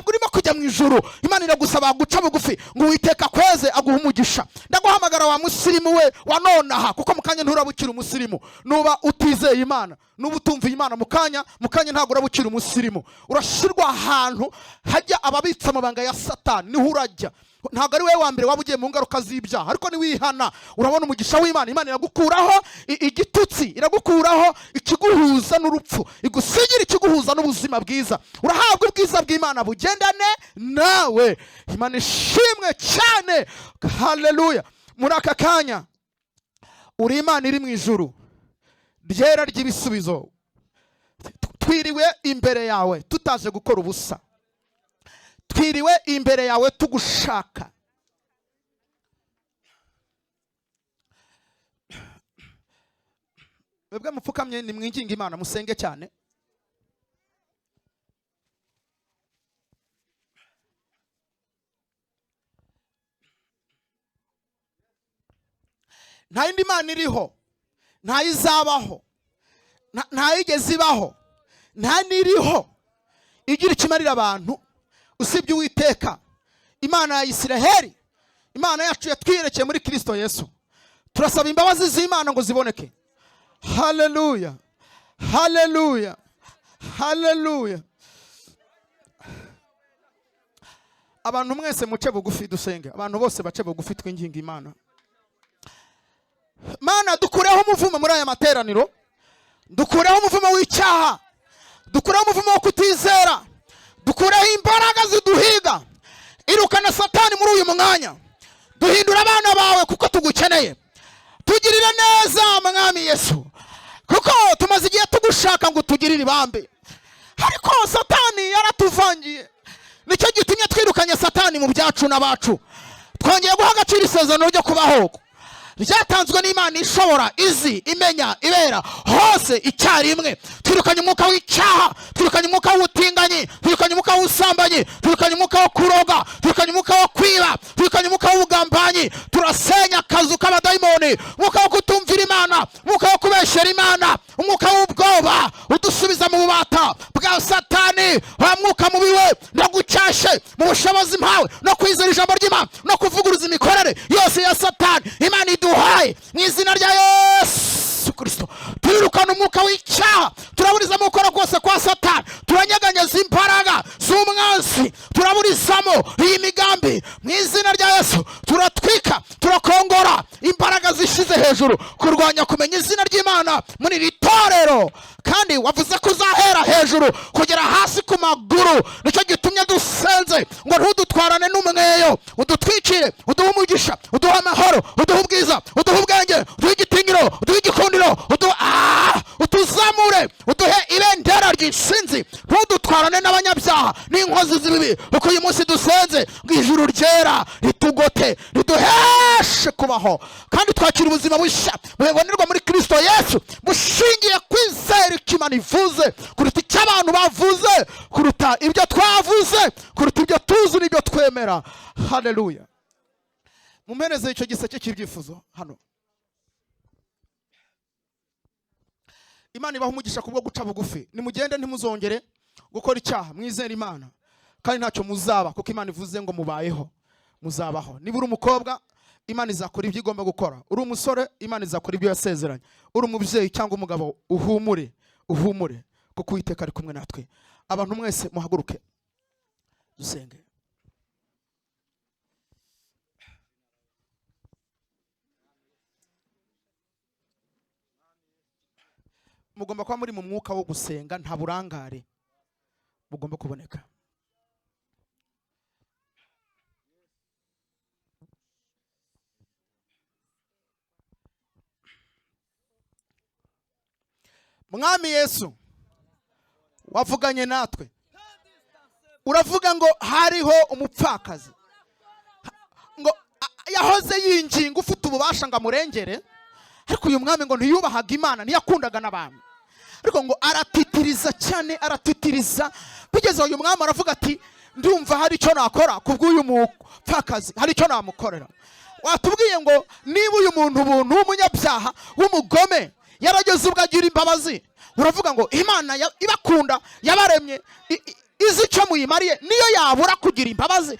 urimo kujya mu ijuru. Imana iragusaba guca bugufi ngo Uwiteka akweze aguhe umugisha. Ndaguhamagara wa musirimu we wa nonaha, kuko mukanya nturabukira umusirimu. Nuba utizeye Imana, nuba utumviye Imana, mukanya ntabwo urabukira umusirimu. Urashyirwa ahantu hajya ababitsa amabanga ya Satani, niho urajya. Ntabwo ari wowe wa mbere waba ugiye mu ngaruka z'ibyaha, ariko niwihana urabona umugisha w'Imana. Imana iragukuraho igitutsi, iragukuraho ikiguhuza n'urupfu, igusigira ikiguhuza n'ubuzima bwiza. Urahabwa ubwiza bw'Imana bugendane nawe. Imana ishimwe cyane, haleluya. Muri aka kanya uri Imana iri mu ijuru ryera ry'ibisubizo. Twiriwe imbere yawe tutaje gukora ubusa, twiriwe imbere yawe tugushaka. Mwebwe mupfukamye nimwinginge Imana, musenge cyane. Nta yindi mana iriho, nta izabaho, nta yigeze ibaho, nta n'iriho igira icyo imarira abantu usibye Uwiteka Imana ya Isiraheli, Imana yacu yatwiyerekeye muri Kristo Yesu. Turasaba imbabazi z'Imana ngo ziboneke. Haleluya, haleluya, haleluya. Abantu mwese muce bugufi dusenge, abantu bose bace bugufi twinginga Imana. Mana, dukureho umuvumo muri aya materaniro, dukureho umuvumo w'icyaha, dukureho umuvumo wo kutizera, dukureho imbaraga ziduhiga. Irukana Satani muri uyu mwanya, duhindura abana bawe kuko tugukeneye. Tugirire neza Mwami Yesu, kuko tumaze igihe tugushaka ngo utugirire ibambe, ariko Satani yaratuvangiye. Nicyo gitumye twirukanye Satani mu byacu n'abacu. Twongeye guha agaciro isezerano ryo kubaho ryatanzwe n'Imana ishobora, izi, imenya, ibera hose icyarimwe. Twirukanye umwuka w'icyaha, twirukanye umwuka w'ubutinganyi, twirukanye umwuka w'ubusambanyi, twirukanye umwuka wo kuroga, twirukanye umwuka wo kwiba, twirukanye umwuka w'ubugambanyi. Turasenya akazu k'abadayimoni, umwuka wo kutumvira Imana, umwuka wo kubeshyera Imana, umwuka w'ubwoba udusubiza mu bubata bwa Satani. Wa mwuka mubi we, ndagucyashe mu bushobozi mpawe no kwizera ijambo ry'Imana no kuvuguruza imikorere yose ya Satani Imana iduhaye mu izina rya Yesu Kristo. Turirukana umwuka w'icyaha, turaburizamo gukora kose kwa Satani, turanyeganyeza imbaraga z'umwanzi, turaburizamo iyi migambi mu izina rya Yesu. Turatwika, turakongora imbaraga zishize hejuru kurwanya kumenya izina ry'Imana muri iri torero. Kandi wavuze ko uzahera hejuru kugera hasi ku maguru. Nicyo gitumye dusenze ngo ntudutwarane n'umweyo, udutwikire, uduhe umugisha, uduhe amahoro, uduhe ubwiza, uduhe ubwenge, uduhe igitinyiro, uduhe igikundiro, utuzamure, uduhe ibendera ry'intsinzi. Ntudutwarane n'abanyabyaha n'inkozi z'ibibi, kuko uyu munsi dusenze ngo ijuru ryera ritugote, riduheshe kubaho, kandi twakira ubuzima bushya bubonerwa muri Kristo Yesu, bushingiye kwizera icyo Imana ivuze kuruta icyo abantu bavuze, kuruta ibyo twavuze, kuruta ibyo tuzi n'ibyo twemera. Haleluya. Mumpereze icyo giseke cy'ibyifuzo hano. Imana ibaha umugisha kubwo guca bugufi. Nimugende ntimuzongere gukora icyaha, mwizere Imana kandi ntacyo muzaba, kuko Imana ivuze ngo mubayeho, muzabaho. Niba uri umukobwa, Imana izakora ibyo igomba gukora. Uri umusore, Imana izakora ibyo yasezeranye. Uri umubyeyi cyangwa umugabo, uhumure, uhumure, kuko Uwiteka ari kumwe natwe. Abantu mwese muhaguruke dusenge. Mugomba kuba muri mu mwuka wo gusenga, nta burangare bugomba kuboneka. Mwami Yesu, wavuganye natwe, uravuga ngo hariho umupfakazi ngo yahoze yinginga ufite ububasha ngo amurengere, ariko uyu mwami ngo ntiyubahaga Imana, ntiyakundaga n'abantu, ariko ngo aratitiriza cyane, aratitiriza bigeze uyu mwami aravuga ati ndumva hari icyo nakora kubw'uyu mupfakazi, hari icyo namukorera. Watubwiye ngo niba uyu muntu ubuntu w'umunyabyaha w'umugome yarageze ubwo agira imbabazi, uravuga ngo Imana ibakunda yabaremye izi icyo muyimariye, niyo yabura kugira imbabazi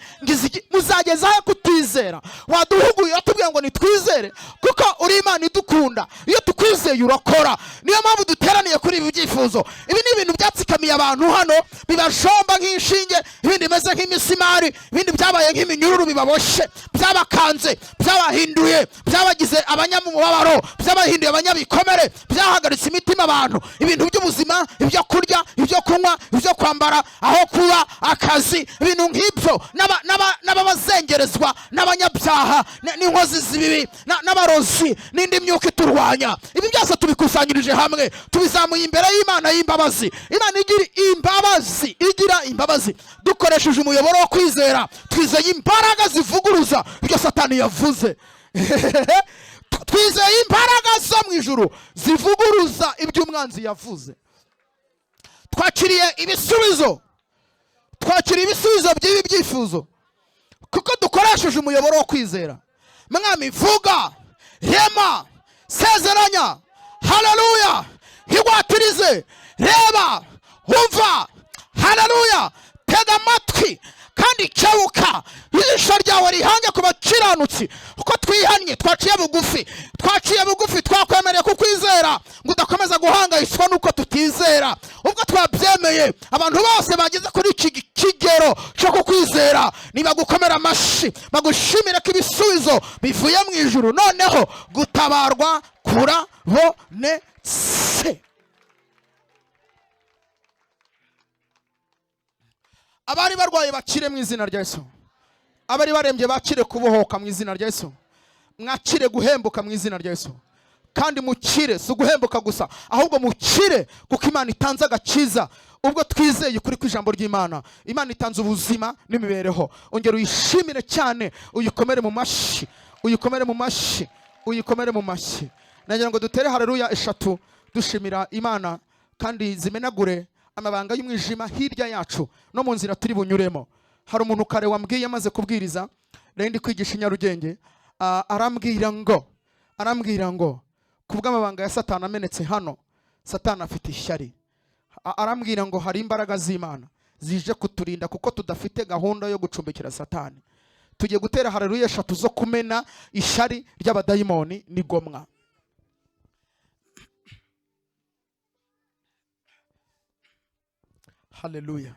muzageza aho kutizera. Waduhuguye uratubwira ngo nitwizere kuko uri Imana idukunda, iyo tukwizeye urakora. Niyo mpamvu duteraniye kuri ibi byifuzo. Ibi ni ibintu byatsikamiye abantu hano, bibashomba nk'inshinge, ibindi bimeze nk'imisimari, ibindi byabaye nk'iminyururu bibaboshe, byabakanze, byabahinduye, byabagize abanyamubabaro, byabahinduye abanyabikomere, byahagaritse imitima abantu. Ibintu by'ubuzima, ibyo kurya, ibyo kunywa, ibyo kwambara, aho kuba, akazi, ibintu nk'ibyo, n'ababazengerezwa n'abanyabyaha n'inkozi z'ibibi n'abarozi n'indi myuka iturwanya. Ibi byose tubikusanyirije hamwe, tubizamuye imbere y'Imana y'imbabazi. Imana igira imbabazi, igira imbabazi. Dukoresheje umuyoboro wo kwizera, twizeye imbaraga zivuguruza ibyo Satani yavuze. Twizeye imbaraga zo mu ijuru zivuguruza ibyo umwanzi yavuze. Twakiriye ibisubizo, twakiriye ibisubizo by'ibi byifuzo kuko dukoresheje umuyoboro wo kwizera. Mwami, vuga Rema, sezeranya, haleluya, higwatirize, reba, umva, haleluya, tega amatwi kandi kebuka, ijisho ryawe rihange ku bakiranutsi. Kuko twihannye, twaciye bugufi, twaciye bugufi, twakwemereye kukwizera ngo udakomeza guhangayitswa nuko tutizera. Ubwo twabyemeye, abantu bose bageze kuri iki kigero cyo kukwizera nibagukomera amashyi, bagushimire ko ibisubizo bivuye mu ijuru. Noneho gutabarwa kurabonetse. Abari barwaye bakire mu izina rya Yesu, abari barembye bakire kubohoka mu izina rya Yesu, mwakire guhembuka mu izina rya Yesu. Kandi mukire, si uguhembuka gusa, ahubwo mukire kuko Imana itanze agakiza. Ubwo twizeye ukuri kw'ijambo ry'Imana, Imana itanze ubuzima n'imibereho. Ongera uyishimire cyane, uyikomere mu mashyi, uyikomere mu mashyi, uyikomere mu mashyi. Nagira ngo dutere haleluya eshatu dushimira Imana, kandi zimenagure amabanga y'umwijima hirya yacu no mu nzira turi bunyuremo. Hari umuntu kare wambwiye amaze kubwiriza, nari ndi kwigisha i Nyarugenge, arambwira ngo kubw'amabanga ya Satani amenetse hano, Satani afite ishyari. Arambwira ngo hari imbaraga z'Imana zije kuturinda kuko tudafite gahunda yo gucumbikira Satani. Tugiye gutera haleluya eshatu zo kumena ishyari ry'abadayimoni n'igomwa. Haleluya,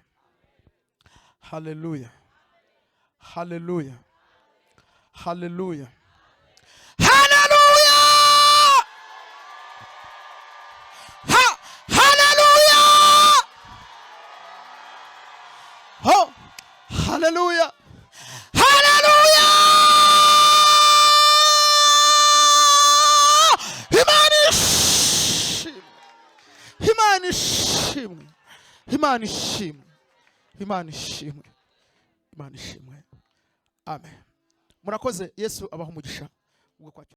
haleluya, haleluya, haleluya, haleluya, ha, haleluya, ho, haleluya, haleluya. Imana ishimwe, Imana ishimwe, Imana ishimwe, Imana ishimwe, Imana ishimwe. Amen. Murakoze. Yesu abaha umugisha. Ubwo kwakira.